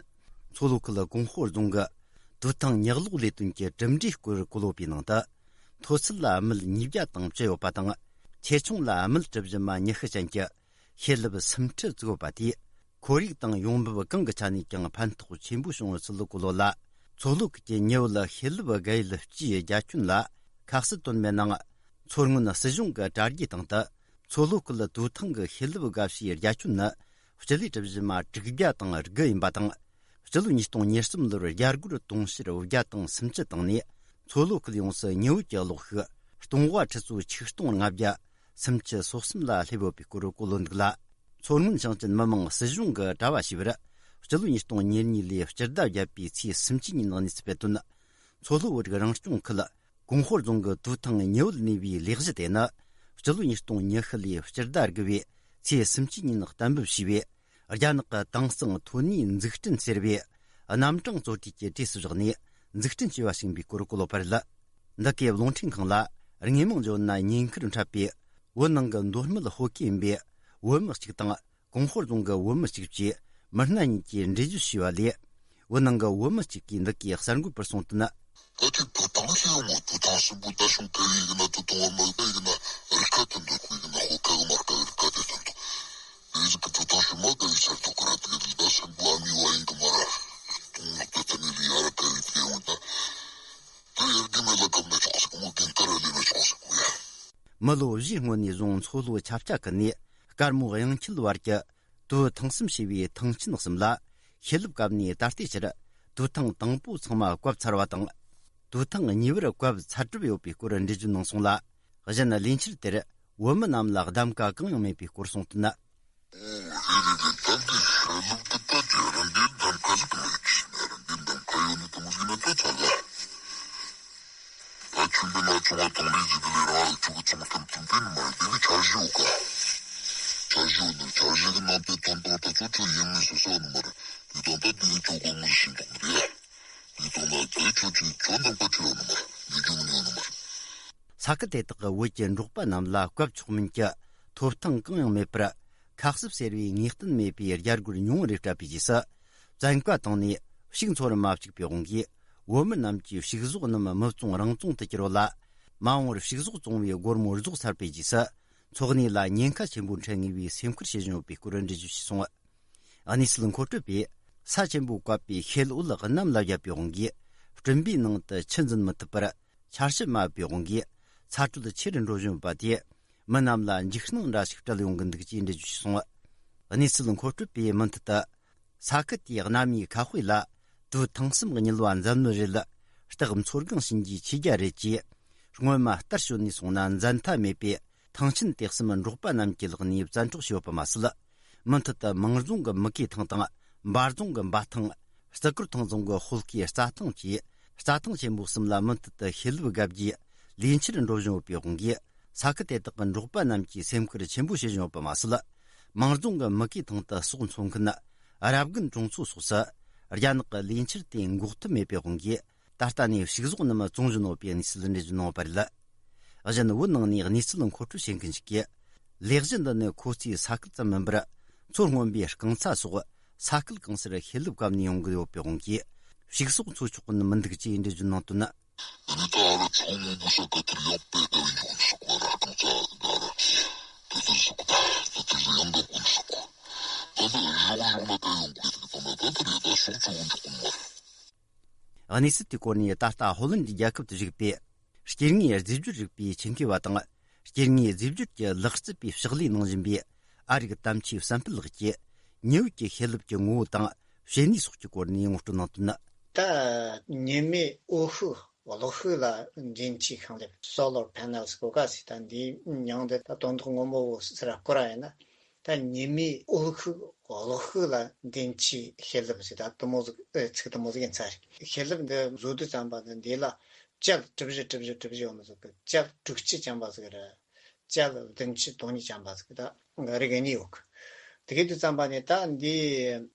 མཚོ་ལྷོ་ཁུལ་གོང་ཤོར་རྫོང་གི་དུད་ཐང་ཉག་ལོག་ལས་དོན་གྱི་གྲུབ་འབྲས་སྐོར་གོ་ལོ་པའི་ནང་དུ། མཐོ་ཚད་ལ་མིལ་ཉིས་བརྒྱ་དང་བཅུ་ཡོད་པ་དང་། ཆེ་ཆུང་ལ་མིལ་གྲུ་བཞི་མ་ཉི་ཤུ་ཅན་གྱི་ཤེལ་ལེབ་སུམ་ཁྲི་བཙུགས་ཡོད་པ་དེས། ཁོར་ཡུག་དང་ཡོང་འབབ་གང་གི་ཆ་ནས་ཀྱང་ཕན་ཐོགས་ཆེན་པོ་བྱུང་ཡོད་ཚུལ་གོ་ལོ་ལ། མཚོ་ལྷོ་ཁུལ་གྱི་ཉི་འོད་ཤེལ་ལེབ་བརྒལ་ཡུལ་སྤྱིའི་རྒྱ་ཁྱོན་ལ་ཁ་གསལ་བཏོན་པའི་ནང་། མཚོ་སྔོན་སྲིད་གཞུང་གི་དྲ་རྒྱའི་སྟེང་དུ། མཚོ་ལྷོ་ཁུལ་དུད་ཐང་གི་ཤེལ་ལེབ་དགའ་བྱའི་རྒྱ་ཁྱོན་ནི། སྤྱི་ལེ་གྲུ་བཞི་མ་དྲུག་བརྒྱ་དང་དགུ་ཡིན་པ་དང་། སྤྱི་ལོ་ཉིས་སྟོང་ཉེར་གསུམ་ལོར་རྒྱ་སྒོར་དུང་ཕྱུར་བརྒྱ་དང་སུམ་ཅུ་བཏང་ནས། མཚོ་ལྷོ་ཁུལ་ཡོངས་སུ་ཉི་འོད་ཀྱི་གློག་ཤུགས་སྟོང་བ་ཁྲི་ཚོ་ཆིག་སྟོང་ལྔ་བརྒྱ་སུམ་ཅུ་སོ་གསུམ་ལ་སླེབས་ཡོད་པའི་སྐོར་གོ་ལོ་འདུག་ལ། མཚོ་སྔོན་ཞིང་ཆེན་མི་དམངས་སྲིད་གཞུང་གི་དྲ་བ་ཞེས་པར། སྤྱི་ལོ་ཉིས་སྟོང་ཉེར་གཉིས་ལོའི་སྤྱི་ཟླ་བརྒྱད་པའི་ཚེས་སུམ་ཅུ་ཉིན་གནས་ཚུལ་སྤེལ་དོན། མཚོ་ལྷོ་བོད་རིགས་རང་སྐྱོང་ཁུལ་གོང་ཤོར་རྫོང་གི་དུད་ཐང་ཉི་འོད་གནས་པའི་ལས་གཞི་དེ་ནི། སྤྱི་ལོ་ཉིས་སྟོང་ཉི་ཤུ་ལོའི་སྤྱི་ཟླ་དགུ་པའི་ཚེས་སུམ་ཅུ་ཉིན་གཏན་འབེབས་བྱས་པའི། རྒྱ་ནག་གི་དྭངས་གཙང་མཐོ་གནས་འཛུགས་སྐྲུན་ཟེར་བའི་རྣམ་གྲངས་གཙོ་གྲས་ཀྱི་གྲས་སུ་བཞག་ནས་འཛུགས་སྐྲུན་བྱས་པ་ཞིག་ཡིན་པའི་སྐོར་གོ་ལོ་བར་ལ། འདི་གའི་རླུང་འཕྲིན་ཁང་ལ་དངོས་མང་བརྗོད་ན་ཉེན་ཁར་འཕྲད་པའི་བོད་ནང་གི་མདོ་སྨད་ཧོ་ཀེ་ཡིན་པའི་བོད་མི་གཅིག་དང་། གོང་ཤོར་རྫོང་གི་བོད་མི་གཅིག་བཅས་མི་སྣ་གཉིས་ཀྱིས་འགྲེལ་བརྗོད་བྱས་པ་ལས། བོད་ནང་གི་བོད་མི་གཅིག་གིས་འདི་གའི་གསར་འགོད་པར་གསུངས་དོན། ད་ཅིག་ཐོབ་ཐང་ཞིག་ཡོང་ངོ་། ཐོབ་ཐང་ཞིག་པོ་ད་ཤོང་ག་ཡིག་ན་ཐོབ་ཐང་བ་མ་ག་ཡིག་ན་རིག་ཁ་ཐོན་འདུག་གོ་ཡིག་ན་ཧོ་ཁ་གི་མར་ཁ་གི་རིག་ཁ་དེ་ཐོན་འདུག་དེ་ཟིག་གི་ཐོབ་ཐང་ཞིག་མ་ག་ཡིག་ཆར་ཐོབ་གི་ར། དེ་གི་ད་ཤིང་བུ་ཨ་མི་བ་ཡིན་གི་མ་ར་དུང་ལོག་དེ་ཐ་ནི་ལི་ཡ་ར་ག་ཡིག་དེ་ཡོང་ད་དེ་ཡར་གི་མེ་ལ་ག་མེ་ཆོག་ཟིག་མོ་གིན་ཏ་ར་ལི་མེ་ཆོག་ཟིག་གོ་ཡ། མི་ལོ་བཞིའི་སྔོན་ནས་བཟུང་མཚོ་ལྷོ་ཆབ་ཆ་ཁུལ་ནས་དཀར་མོ་གཡང་འཁྱིལ་བར་གྱི་དུད་ཐང་གསུམ་ཞེས་པའི་ཐང་ཆེན་གསུམ་ལ་ཤེལ་ལེབ་བཀབ་ནས། ད་ལྟའི་ཆར་དུད་ཐང་དང་པོ་ཚང་མ་བཀབ་ཚར་བ་དང་། དུད་ཐང་གཉིས་པར་བཀབ་ཚར་གྲབས་ཡོད་པའི་སྐོར་འགྲེལ་བརྗོད་གནང་སོང་ལ། གཞན་ལས་འཁྱུར་དེར་བོད་མི་རྣམས་ལ་གདམ་ག་གང་ཡང་མེད་པའི་སྐོར་གསུངས་དོན། ཨོ་རེད་རེད་རེད། ད་འདི་ཤེལ་ལེབ་དེ་ད་ཅི་རང་གིས་གདམ་ག་ཟིག་གི་མེད་ཀི་ན། རང་གིས་གདམ་ག་ཡོད་ནི་དེ་མོ་ཟིག་ན་ད་ཚ་ལ། ད་ཆུན་པའི་ན་ཚོང་བ་དང་ལས་ཀྱི་དེ་ལས་རང་ལ་ཆུ་གི་ཚོང་གཏམ་ཚོང་པའི་ནི་མ་རེད། དེ་གི་འཆར་གཞི་ཡོད་ཀ། འཆར་གཞི་ཡོད་ནི། འཆར་གཞི་གི་ནང་དེ་དོན་དང་ད་ཚོ་ཁྱོད་ཡིན་མིན་སོ་སོ་ནི་མ་རེད། དེ་དང་ད་དེ་གི་ཁྱོད་གོ་མི་ཤེས་འདུག་ནི་རེད། དེ་དང་ད་དེ་ཁྱོད་ཀྱིས་ཁྱོད་འདང་ག་ཁྱེར་ཡོད་ནི་མ་རེད། དེ་རྒྱུ་མི་ཉོ་ནི་མ་རེད། ས་ཁུལ་དེ་དག་གི་བོད་ཀྱི་འབྲོག་པ་རྣམས་ལ་བཀབ་ཆོག་མིན་གྱི་ཐོབ་ཐང་གང་ཡང་མེད་པར། ཁ་གསབ་ཟེར་བའི་ངེས་གཏན་མེད་པའི་རྒྱ་སྒོར་ཉུང་ངུ་རེ་སྤྲད་པའི་རྗེས་སུ། བཙན་བཀའ་བཏང་ནས་ཕྱུགས་འཚོ་བར་མ་བཅུག་པའི་དབང་གིས། བོད་མི་རྣམས་ཀྱི་ཕྱུགས་ཟོག་རྣམས་མི་བཙོང་རང་བཙོང་དུ་གྱུར་ཡོད་ལ། མ་འོངས་པར་ཕྱུགས་ཟོག་བཙོང་བའི་སྒོར་མོ་རྫོགས་ཚར་བའི་རྗེས་སུ། འཚོ་གནས་ལ་ཉེན་ཁ་ཆེན་པོ་འཕྲད་ངེས་པའི་སེམས་ཁུར་བྱེད་བཞིན་ཡོད་པའི་སྐོར་འགྲེལ་བརྗོད་བྱས་སོང་། གནས་ཚུལ་མཁོ་སྤྲོད་པས། ས་ཆེན་པོ་བཀབ་པའི་ཤེལ་འོད་གནམ་ལ་བརྒྱབ་པའི་དབང་གིས། སྤྲིན་པའི་ནང་དུ་ཆུ་འཛིན་མི་ཐུབ་པར། འཆར་ཞིབ་མ་བྱས་པའི་དབང་གིས། ཚ་དྲོད་ཆེ་རུ་འགྲོ་བཞིན་ཡོད་པ་དེས། མི་རྣམས་ལ་འཇིགས་སྣང་འདྲ་ཞིག་སྤྲད་ཡོང་གི་འདུག་ཅེས་འགྲེལ་བརྗོད་བྱས་སོང་། གནས་ཚུལ་མཁོ་སྤྲོད་པས་མུ་མཐུད་དུ། ས་ཁུལ་དེའི་གནའ་མིའི་ཁ་དཔེ་ལ། དུད་ཐང་གསུམ་གཉིས་པ་འཛད་མི་རེད། སྟག་མཚོ་སྒང་བྱིན་གྱིས་ཆོས་རྒྱལ་རེད་ཅེས། སྔོན་མ་གཏེར་བྱོན་ནས་སོང་ན་འཛད་མཐའ་མེད་པའི་ཐང་ཆེན་དེ་གསུམ་འབྲོག་པ་རྣམས་ཀྱི་ལག་ནས་བཙན་འཕྲོག་བྱས་ཡོད་པ་མ་ཟད། མུ་མཐུད་དུ་མང་རྫོང་གི་མུ་གེ་ཐང་དང་། འབའ་རྫོང་གི་འབའ་ཐང་། རྩི་གུར་ཐང་རྫོང་གི་ཧོལ་གེ་རྩྭ་ཐང་བཅས་རྩྭ་ཐང་ཆེན་པོ་གསུམ་ལ་མུ་མཐུད་དུ་ཤེལ་ལེབ་བཀབ་རྒྱུའི་ལས་འཆར་འགྲོ་བཞིན་ཡོད་པའི་དབང་གིས། ས་ཁུལ་དེ་དག་གི་འབྲོག་པ་རྣམས་ཀྱིས་སེམས་ཁུར་ཆེན་པོ་བྱེད་བཞིན་ཡོད་པ་མ་ཟད། མང་རྫོང་གི་མུ་གེ་ཐང་དུ་ཟོག་འཚོ་མཁན། རབ་རྒན་གྲོང་ཚོ་སོགས་སུ་རྒྱ་ནག་གི་ལས་འཆར་དེ་འགོག་ཐབས་མེད་པའི་དབང་གིས། ད་ལྟ་ནས་ཕྱུགས་ཟོག་རྣམས་བཙོང་བཞིན་ཡོད་པའི་གནས་ཚུལ་འགྲེལ་བརྗོད་གནང་བ་རེད། གཞན་བོད་ནང་ནས་གནས་ཚུལ་མཁོ་སྤྲོད་བྱེད་མཁན་ཞིག་གིས། ལས་གཞི་འདི་ནི་ཁོ་ཚོའི་ས་ཁུལ་ཙམ་མིན་པར། མཚོ་སྔོན་པོའི་རྐང་ཚ་སོགས་ས་ཁུལ་གང་སར་ཤེལ་ལེབ་བཀབ་ནས་ཡོང་གི་ཡོད་པའི་དབང་གིས། ཕྱུགས་ཟོག་འཚོ་ཆོག་གི་མི་འདུག་ཅེས་འགྲེལ་བརྗོད་གནང་དོན། ཨ་ནི་ད་ཨ་ར་ཚང་མ་བུ་ས་ཀ་ཐུར་ཡག་པའི་ཀ་བའི་འཇུག་ནི་ཟུག་པ་ར་རྐང་ཚ་ག་ར་དེ་ལྟར་ཟུག་པ་དེ་ལྟར་ཡང་འགབ་གོ་ནི་ཟུག་པ་ད་ལྟ་ཞོག་ཞོག་ན་ད་ཡོང་གི་རེད། དེ་གི་ད་ན་ད་ད་རེད། ད་ཟོག་འཚོ་གི་འཇུག་གི་མ་རེད། གནས་ཚུལ་དེའི་སྐོར་ནས་ད་ལྟ་ཧོ་ལན་གྱི་རྒྱལ་ཁབ་ཏུ་བཞུགས་པའི་སྐྱེ་དངོས་རྫས་སྦྱོར་རིག་པའི་ཆེད་མཁས་པ་དང་། སྐྱེ་དངོས་རྫས་སྦྱོར་གྱི་ལག་རྩལ་པའི་ཕྱག་ལས་གནང་བཞིན་པའི་ཨ་རིག་དམ་ཆོས་བསམ་འཕེལ་ལགས་ཀྱིས། ཉི་འོད་ཀྱི་ཤེལ་ལེབ་ཀྱི་ངོ་བོ་དང་བྱེད་ནུས་སོགས་ཀྱི་སྐོར་ནས་ངོ་སྤྲོད་གནང་དོན། ད་ཉི་མའི་འོད་ཤུགས་གློག་ཤུགས་ལ་འདྲེན་བྱེད་ཤིང་ལེབ། སོ་ལར་པེ་ནལ་གོ་ག་ཟེར། ད་འདིའི་མྱིང་འདི་ད་དོན་དག་ངོ་མ་བོ་ཟེར་བཀོད་ར་ཡིན་ན། ད་ཉི་མའི་འོད་ཤུགས་གློག་ཤུགས་ལ་འདྲེན་བྱེད་ཤེལ་ལེབ་ཟེར། ད་དེ་མོ་ཟིག་ཨེ་ཚིག་དེ་མོ་ཟིག་ཡིན་ས་རེད། ཤེལ་ལེབ་འདི་བཟོ་དུས་ཙམ་པ་ནི་འདི་ལ་ཇལ་གྲུ་བཞི་གྲུ་བཞི་གྲུ་བཞི་ཡོད་ནི་ཟིག་གི་ཇལ་དྲུག་ཅུ་ཅན་པ་ཟིག་རེད། ཇལ་བདུན་ཅུ་དོན་གཉིས་ཅན་པ་ཟིག་གི་ད་རིགས་གཉིས་ཡོད་གི། དེ་གི་དུས་ཙམ་པ་ནི་ད་འདི་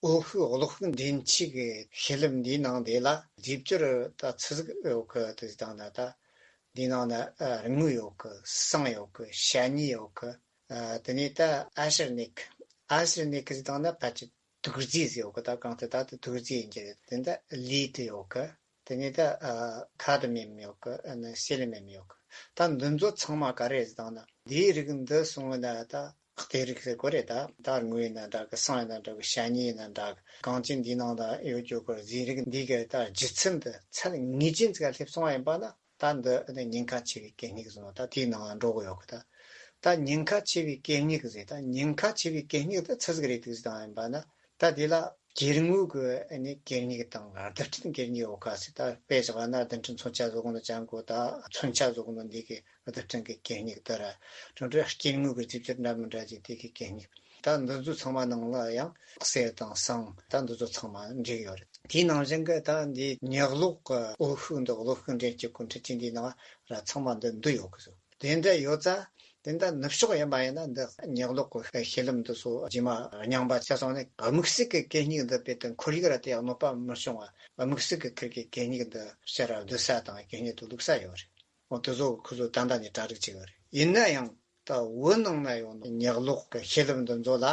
འོད་ཤུགས་གློག་ཤུགས་འདྲེན་བྱེད་ཀྱི་ཤེལ་ལེབ་འདིའི་ནང་དེ་ལ་རྫས་སྦྱོར་ད་ཆི་ཟིག་ཡོད་གི། དེ་ཟིག་དང་ན་ད་འདིའི་ནང་ན་ཨ་རི་དངུལ་ཡོད་གི། བསང་ཡོད་གི། ཤ་ཉེ་ཡོད་གི། ཨ་དེ་ནས་ད་ཨར་སེ་ནིག་ཨར་སེ་ནིག་ཟེར་དང་ན་ཕལ་ཆེར་ དུག་རྫས་ཟེར་ཡོད་གི། ད་གང་ལྟར་ད་དུ་དུག་རྫས་ཡིན་གྱི་རེད། དེ་འདྲ་ལུད་དུ་ཡོད་གི། དེ་ནས་ད་ཨ་ཁ་དུ་མེད་མི་ཡོད་གི། ཨ་ནི་སེ་ལེ་མེད་མི་ཡོད་གི། ད་འདི་ཚོ་ཚང་མ་ག་རེ་རེད་ཟེར་ན། འདིའི་རིགས་འདི་སོང་བ་ན་ད་གཏེར་རིགས་ཟེར་གོ་རེད། ད་ད་དངུལ་ཡིན་ན་འདྲ་གི། ཟངས་ཡིན་ན་འདྲ་གི། ཤ་ཉེ་ཡིན་ན་འདྲ་གི། གངས་ཅན་འདིའི་ནང་ད་ཡོད་རྒྱུ་གི་རྫས་རིགས་འདི་གི་ད་ལྗིད་ཚད་འདི་ཚད་ངེས་ཅན་ཅིག་ལ་སླེབས་སོང་བ་ཡིན་པ་ན། ད་འདི་ནི་ཉེན་ཁ་ཆེ་བའི་གད་སྙིགས་ཟེར་ནོ་ད་དེའི་ནང་ལ་འགྲོ་གི་ཡོད་གི། ད་ད་ཉེན་ཁ་ཆེ་བའི་གད་སྙིགས་ཟེར། ད་ཉེན་ཁ་ཆེ་བའི་གད་སྙིགས་དེ་ཆི་ཟིག་རེད་འདུག་ཟེར་བ་ཡིན་པ་ན། ད་དེ་ལ་སྐྱེ་དངོས་ཀྱི་ཨ་ནི་གད་སྙིགས་དང་རྡུལ་ཕྲན་གད་སྙིགས་ཡོད་ག་ཟེར། ད་དཔེ་བཞག་ན་རྡུལ་ཕྲན་མཚོན་ཆ་བཟོ་གོ་ནོ་ཅན་གོ། ད་མཚོན་ཆ་བཟོ་གོ་ནོ་འདི་གི་རྡུལ་ཕྲན་གི་གད་སྙིགས་དེ་ར། དེ་འདྲ་སྐྱེ་དངོས་ཀྱི་རྫས་འགྱུར་འདྲ་མི་འདྲ་ཅིག་དེ་གི་གད་སྙིགས། ད་འདི་ཚོ་ཚང་མ་ནང་ལ་ཡང་གསེར་དང་ཟངས་ད་འདི་ཚོ་ཚང་མ་འདྲེས་ཡོད་རེད། དེའི་ནང་བཞིན་གྱི་ད་འདི་ཉག་ལོག་གི་འོད་ཤུགས་འདི་གློག་ཤུགས་འདྲེན་བྱེད་གོ་འཕྲུལ་ཆས་འདིའི་ནང་ར་ཚང་མ་འདི་འདུས་ཡོད་གི་ཟེར། དེ་འདྲ་ཡོད་ཙང་དེ་འདྲ་ནུབ་ཕྱོགས་ཡིན་པ་ཡིན་ན། འདི་ཉག་ལོག་གི་ཤེལ་ལེབ་འདི་ཚོ་རྗེས་མ་རྙིང་པ་ཆ་སོང་ནས་དམིགས་བསལ་གྱི་གད་སྙིགས་འདི་རྦད་དེ་ཁོར་ཡུག་ར་དེ་གནོད་པ་མི་བྱུང་བ། དམིགས་བསལ་གྱི་ཁུར་གི་གད་སྙིགས་འདི་ཕྱིར་ར་བསྡུ་ས་དང་གད་སྙིགས་འདི་བླུགས་ས་ཡོད་རེད། འོ་དེ་ཚོ་ཁོ་ཚོ་ད་ལྟ་ནས་གྲ་སྒྲིག་བྱེད་ཀྱི་ཡོད་རེད། ཡིན་ན་ཡང་ད་བོད་ནང་ན་ཡོད་ནོ་ཉག་ལོག་གི་ཤེལ་ལེབ་འདི་ཚོ་ལ་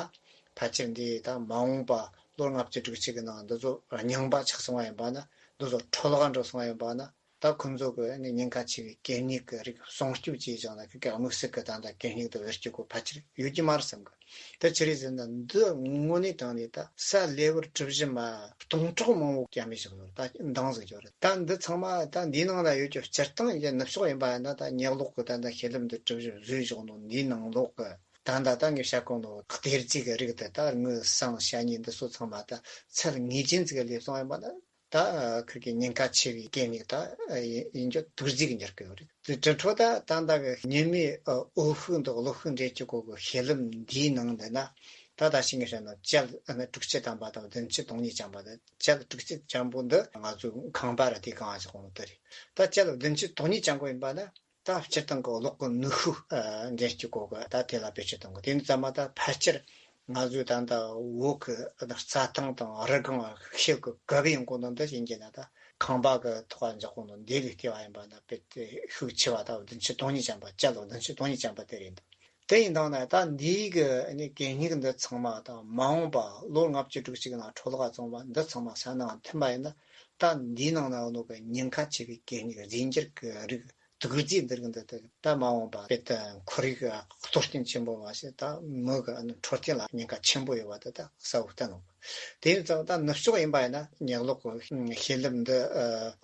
ཕལ་ཆེར་འདི་ད་མ་འོངས་པ་ལོ་ལྔ་བཅུ་དྲུག་ཅུ་གི་ནང་འདི་ཚོ་རྙིང་པ་ཆགས་སོང་བ་ཡིན་པ་ན། འདི་ཚོ་འཕྲོ་བརླག་འགྲོ་སོང་བ་ཡིན་པ་ན། ད་ཁོང་ཚོ་གི་ནི་ཉེན་ཁ་ཆེ་བའི་གད་སྙིགས་ཀྱི་རིགས་སྲུང་སྐྱོབ་བྱས་བཞག་ན། ཁོ་གི་དམིགས་བསལ་གྱི་ད་ལྟ་གད་སྙིགས་དེ་བེད་སྤྱོད་གོ་ཕལ་ཆེར་ཡོད་ཀྱི་མ་རེད་བསམ་གི། དེ་ཆི་རེད་ཟེར་ན། འདི་དངོས་གནས་དྲང་ནས་ད་ས་ལེ་བར་གྲུ་བཞི་མ་སྟོང་ཕྲག་མང་བོ་བརྒྱབ་མེད་བཞག་ཡོད། ད་འདང་ཟིག་ཡོད་རེད། ད་འདི་ཚང་མ་ད་འདིའི་ནང་ན་ཡོད་ཀྱི་སྤྱིར་བཏང་ཡིན། ནུབ་ཕྱོགས་ཡིན་པ་ཡིན་ན་ད་ཉག་ལོག་གི་ད་ལྟ་ཤེལ་ལེབ་འདི་གྲུ་བཞི་བཟོས་བཞག་ནོ་འདིའི་ནང་ལོག་གི་ད་ད་ད་ངས་བཤད་གོ་ནོ་གཏེར་རྫས་ཀྱི་རིགས་དེ་ད་དངུལ་ཟངས་ཤ་ཉེ་འདི་ཚོ་ཚང་མ་ད་ཚད་ངེས་ཅན་ཅིག་ག་སླེབས་སོང་ཡིན་པ་ན། ད་ཁུར་གི་ཉེན་ཁ་ཆེ་བའི་གད་སྙིགས་ད་ཡིན་རྒྱུ་དུག་རྫས་ཀྱི་འགྱུར་གི་ཡོད་རེད། དེ་དྲིལ་འཕྲོ་ད་ད་ལྟ་གི་ཉི་མའི་འོད་ཤུགས་འདི་གློག་ཤུགས་འདྲེན་བྱེད་གོ་གི་ཤེལ་ལེབ་འདིའི་ནང་འདི་ན། ད་ད་ཤིང་གི་བཤད་ན་ཇལ་ཨ་ནི་དྲུག་ཅུ་ཐམ་པ་དང་བདུན་ཅུ་དོན་གཉིས་ཅན་པ་དང་། ཇལ་དྲུག་ཅུ་ཅན་པོ་འདི་ང་ཚོའི་ཁང་པ་ར་དེ་གང་ཞིག་གོང་དུ་རེད། ད་ཇལ་བདུན་ཅུ་དོན་གཉིས་ཅན་པོ་ཡིན་པ་ན། ད་སྤྱིར་བཏང་གི་གློག་གི་ནུས་ཤུགས་ཨ་འདྲེན་བྱེད་གོ་གི། ད་དེ་ལ་བེད་སྤྱོད་གཏོང་གི། དེ་ནི་ཚང་མ་ད་ཕལ་ཆེར་ང་ཚོའི་ད་ལྟ་བོད་གི་རྩྭ་ཐང་དང་རི་སྒང་ཤེལ་གི་གབ་ཡིན་གོ་ནོ་འདི་ཡིན་གྱི་ན། ད་ཁང་པ་གི་ཐོག་འཇོག་གོ་ནོ་འདི་ལས་བལྟས་པ་ཡིན་པ་ན། དཔེ་དེ་ཤུགས་ཆེ་བ་ད་བདུན་ཅུ་དོན་གཉིས་ཅན་པ། ཇལ་བདུན་ཅུ་དོན་གཉིས་ཅན་པ་དེ་རེད་འདུག། དེ་ཡིན་དང་ན་ད་འདིའི་གི་ནི་གད་སྙིགས་འདི་ཚང་མ་ད་མ་འོངས་པ་ལོ་ལྔ་བཅུ་དྲུག་ཅུ་གི་ནང་འཕྲོ་བརླག་བྱུང་བ་འདི་ཚང་མ་ས་ནང་ཐིམ་པ་ཡིན་ན། ད་འདིའི་ནང་ན་ཡོད་ནོ་གི་ཉེན་ཁ་ཆེ་བའི་གད་སྙིགས་རྫས་འགྱུར་གི་རིགས། དུག་རྫས་འདི་རིགས་འདི་དག་ད་མ་འོངས་པ་དཔེ་ད་ཁོར་ཡུག་གི་གཏོར་སྐྱོན་ཆེན་པོ་མ་ཟད་ད་མི་གི་ཨ་ནི་འཕྲོད་བསྟེན་ལ་ཉེན་ཁ་ཆེན་པོ་ཡོད་པ་དེ་ད་གསལ་བོ་བསྟན་ནོ། དེ་ཡིན་ཙང་ད་ནུབ་ཕྱོགས་ཡིན་པ་ཡིན་ན་ཉག་ལོག་གི་ཤེལ་ལེབ་འདི་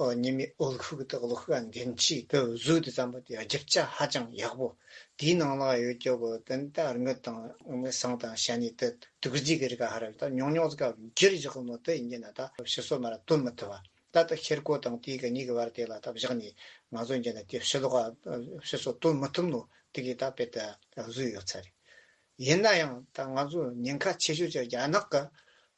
ཨ་ཉི་མའི་འོད་ཤུགས་དེ་གློག་ཤུགས་འདྲེན་བྱེད་དེ་བཟོས་དུས་ཙམ་པ་དེ་རྒྱུ་ཆ་ཧ་ཅང་ཡག་པོ། དེའི་ནང་ལ་ཡོད་རྒྱུ་གི་དེ་ད་དངུལ་དང་ཟངས་དང་ཤ་ཉེ་དེ་དུག་རྫས་ཀྱི་རིགས་ཧ་ར་ད་ཉུང་ཉུང་ཟིག་ག་འགྱུར་བཞག་ནོ་དེ་ཡིན་གྱི་ན། ད་ཕྱི་སོ་མ་ར་དོན་མི་ཐུབ་པ། ད་ལྟ་ཤེལ་སྒོ་དང་དེའི་གི་གཉིས་ཀྱི་བར་དེ་ལ་ད་བཞག་ནས་ང་ཚོ་འགྱེལ་ན་དེ་ཕྱི་ལོགས་ཕྱི་སོ་གཏོར་མི་ཐུབ་ནོ་དེ་གི་ད་དཔེ་ད་བཟོས་ཡོད་ཚར་རེད། ཡིན་ན་ཡང་ད་ང་ཚོ་ཉེན་ཁ་ཆེ་ཤོས་ཀྱི་རྒྱ་ནག་གི་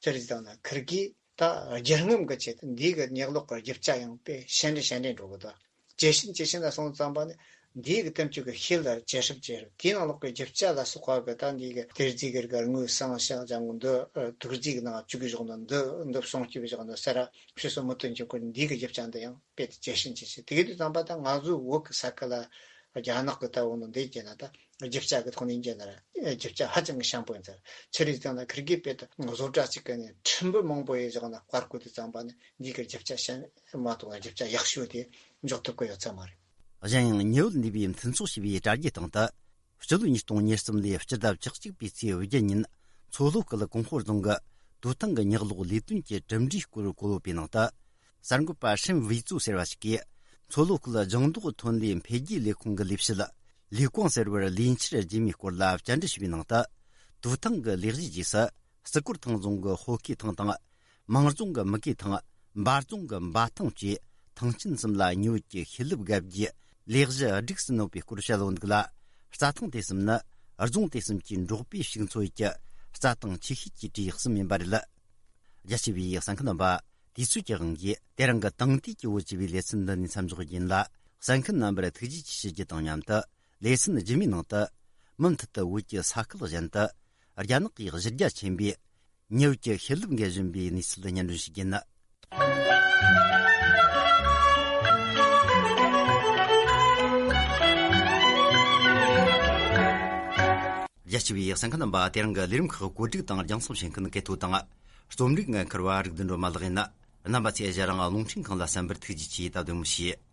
ཅི་རེད་ཟེར་ན་ཁུར་གིས་ད་རྒྱལ་རྔམ་གྱི་ཆེད་དུ་འདིའི་གི་ཉག་ལོག་གི་རྒྱུ་ཆ་ཡང་དཔེ་ཞན་འདྲ་ཞན་འདྲ་འགྲོ་གི་འདུག། ཇེ་ཞན་ཇེ་ཞན་ལ་སོང་ཙམ་པ་ནི་འདིའི་གི་དེམ་ཅིག་གི་ཤེལ་ལ་ཇེ་ཧྲིབ་ཇེ་ཧྲིབ། དེའི་ནང་ལོགས་ཀྱི་རྒྱུ་ཆ་ལ་སོགས་པ་གི་ད་འདིའི་གི་གཏེར་རྫས་ཀྱི་རིགས་དངུལ་ཟངས་ཤ་ལྗང་གུ་འདི་དུག་རྫས་ཀྱི་ནང་བཅུག་གི་བཞག་ནོ་འདི་འདི་སྲུང་སྐྱོབ་བཞག་ནོ་ཟེར་ར་ཕྱི་སོ་མུ་མཐུད་འགྱོ་གི། འདིའི་གི་རྒྱུ་ཆ་འདི་ཡང་དཔེ་དེ་ཇེ་ཞན་ཇེ་ཞན། དེ་གི་དུས་ཙམ་པ་ད་ང་ཚོའི་བོད་ཀྱི་ས་ཁུལ་ལ་རྒྱ་ནག་གི་ད་འོ་ནོ་འདི་བྱས་ན་ད་རྒྱུ་ཆ་གི་ཐོག་ནས་བྱས་ན་ར་རྒྱུ་ཆ་ཧ་ཅང་གི་ཞན་པོ་ཡིན་ཟེར། ཆི་རེད་ཟེར་ན་ཁུར་གིས་དཔེ་ད་བཟོ་གྲྭ་གཅིག་གི་ནས་ཕྲན་བུ་མང་པོ་ཡོད་བཞག་ན་བཀར་བཀོད་དུས་ཙམ་པ་ནི་འདིའི་གི་རྒྱུ་ཆ་ཞན་མ་གཏོགས་རྒྱུ་ཆ་ཡག་ཤོས་དེ་འཇོག་ཐུབ་ཀྱི་ཡོད་ཚད་མ་རེད། གཞན་ཡང་ཉི་འོད་འདས་པའི་མཐུན་ཚོགས་ཞེས་པའི་དྲ་རྒྱའི་སྟེང་དུ། སྤྱི་ལོ་ཉིས་སྟོང་ཉེར་གསུམ་ལོའི་སྤྱི་ཟླ་བཅུ་གཅིག་པའི་ཚེས་བརྒྱད་ཉིན་མཚོ་ལྷོ་ཁུལ་གོང་ཧོར་རྫོང་གི་དུ་ཐང་གི་ཉག་ལོག་ལས་དོན་གྱི་གྲུབ་འབྲས་སྐོར་བཀོད་ཡོད་པའི་ནང་དུ། གསར་འགོད་པ་ཧྲིན་ཝུའེ་ཙུའུ་ཟེར་བ་ཞིག་གིས་མཚོ་ལྷོ་ཁུལ་ལྗང་མདོག་ཐོན་ལས་འཕེལ་རྒྱས་ལས་ཁུངས་ཀྱི་ལས་བྱེད་ལི་ཀོང་ཟེར་བར་ལས་འཆར་རྒྱས་མའི་སྐོར་ལ་བཅར་འདྲི་ཞུས་པའི་ནང་དུ། དུ་ཐང་གི་ལས་གཞིའི་རྗེས་སུ། སི་ཀོར་ཐང་རྫོང་གི་ཧོ་ཁེ་ཐང་དང་། མང་རྫོང་གི་མུ་གེ་ཐང་། འབའ་རྫོང་གི་འབའ་ཐང་བཅས་ཐང་ཆེན་གསུམ་ལ་ཉི་འོད་ཀྱི་ཤེལ་ལེབ་བརྒལ་རྒྱུའི་ལས་གཞི་སྒྲིག་སུ་གནོད་པའི་སྐོར་བཤད་ཡོད་འདུག་ལ། རྩྭ་ཐང་དེ་གསུམ་ནི་རྫོང་དེ་གསུམ་གྱི་འབྲོག་པའི་ཕྱུགས་འཚོ་ཡུལ་གྱི་རྩྭ་ཐང་ཆེ་ཤོས་ཀྱི་གྲས་གསུམ་ཡིན་པ་རེད། རྒྱ་ཆེ་བའི་གསན་མཁན་རྣམ་པ། དུས་ཚོད་ཀྱི་དབང་གིས་དེ་རིང་གི་དེང་དུས་ཀྱི་བོད་ཅེས་པའི་ལེ་ཚན་འདི་ནས་མཚམས་འཇོག་རྒྱུ་ཡིན་ལ། གསན་མཁན་རྣམ་པར་ཐུགས་རྗེ་ཆེ་ཞུ་རྒྱུ་དང་མཉམ་དུ། ལེ་ཚན་རྗེས་མའི་ནང་དུ། མུ་མཐུད་དུ་བོད་ཀྱི་ས་ཁུལ་གཞན་དུ། རྒྱ་ནག་གི་གཞི་རྒྱ་ཆེན་པོས་ཉི་འོད་ཀྱི་ཤེལ་ལེབ་འགེལ་བཞིན་པའི་གནས་ཚུལ་སྙན་སྒྲོན་ཞུ་རྒྱུ་ཡིན། རྒྱ་ཆེ་བའི་གསན་མཁན་རྣམ་པ། དེ་རིང་གི་ལས་རིམ་ཁག་བཀོད་སྒྲིག་དང་རྒྱང་སྲིང་བྱེད་མཁན་གལ་ཐོ་དང་། རྩོམ་རིག་འགན་འཁུར་བ་རིག་ལྡན་སྒྲོལ་མ་ལགས་ཡིན་ན། རྣམ་པ་ཚོས་གཞན་རང་རླུང་འཕྲིན་ཁང་ལ་གསན་པར་ཐུགས་རྗེ་ཆེ་དང་བདེ་མོ་བྱོས།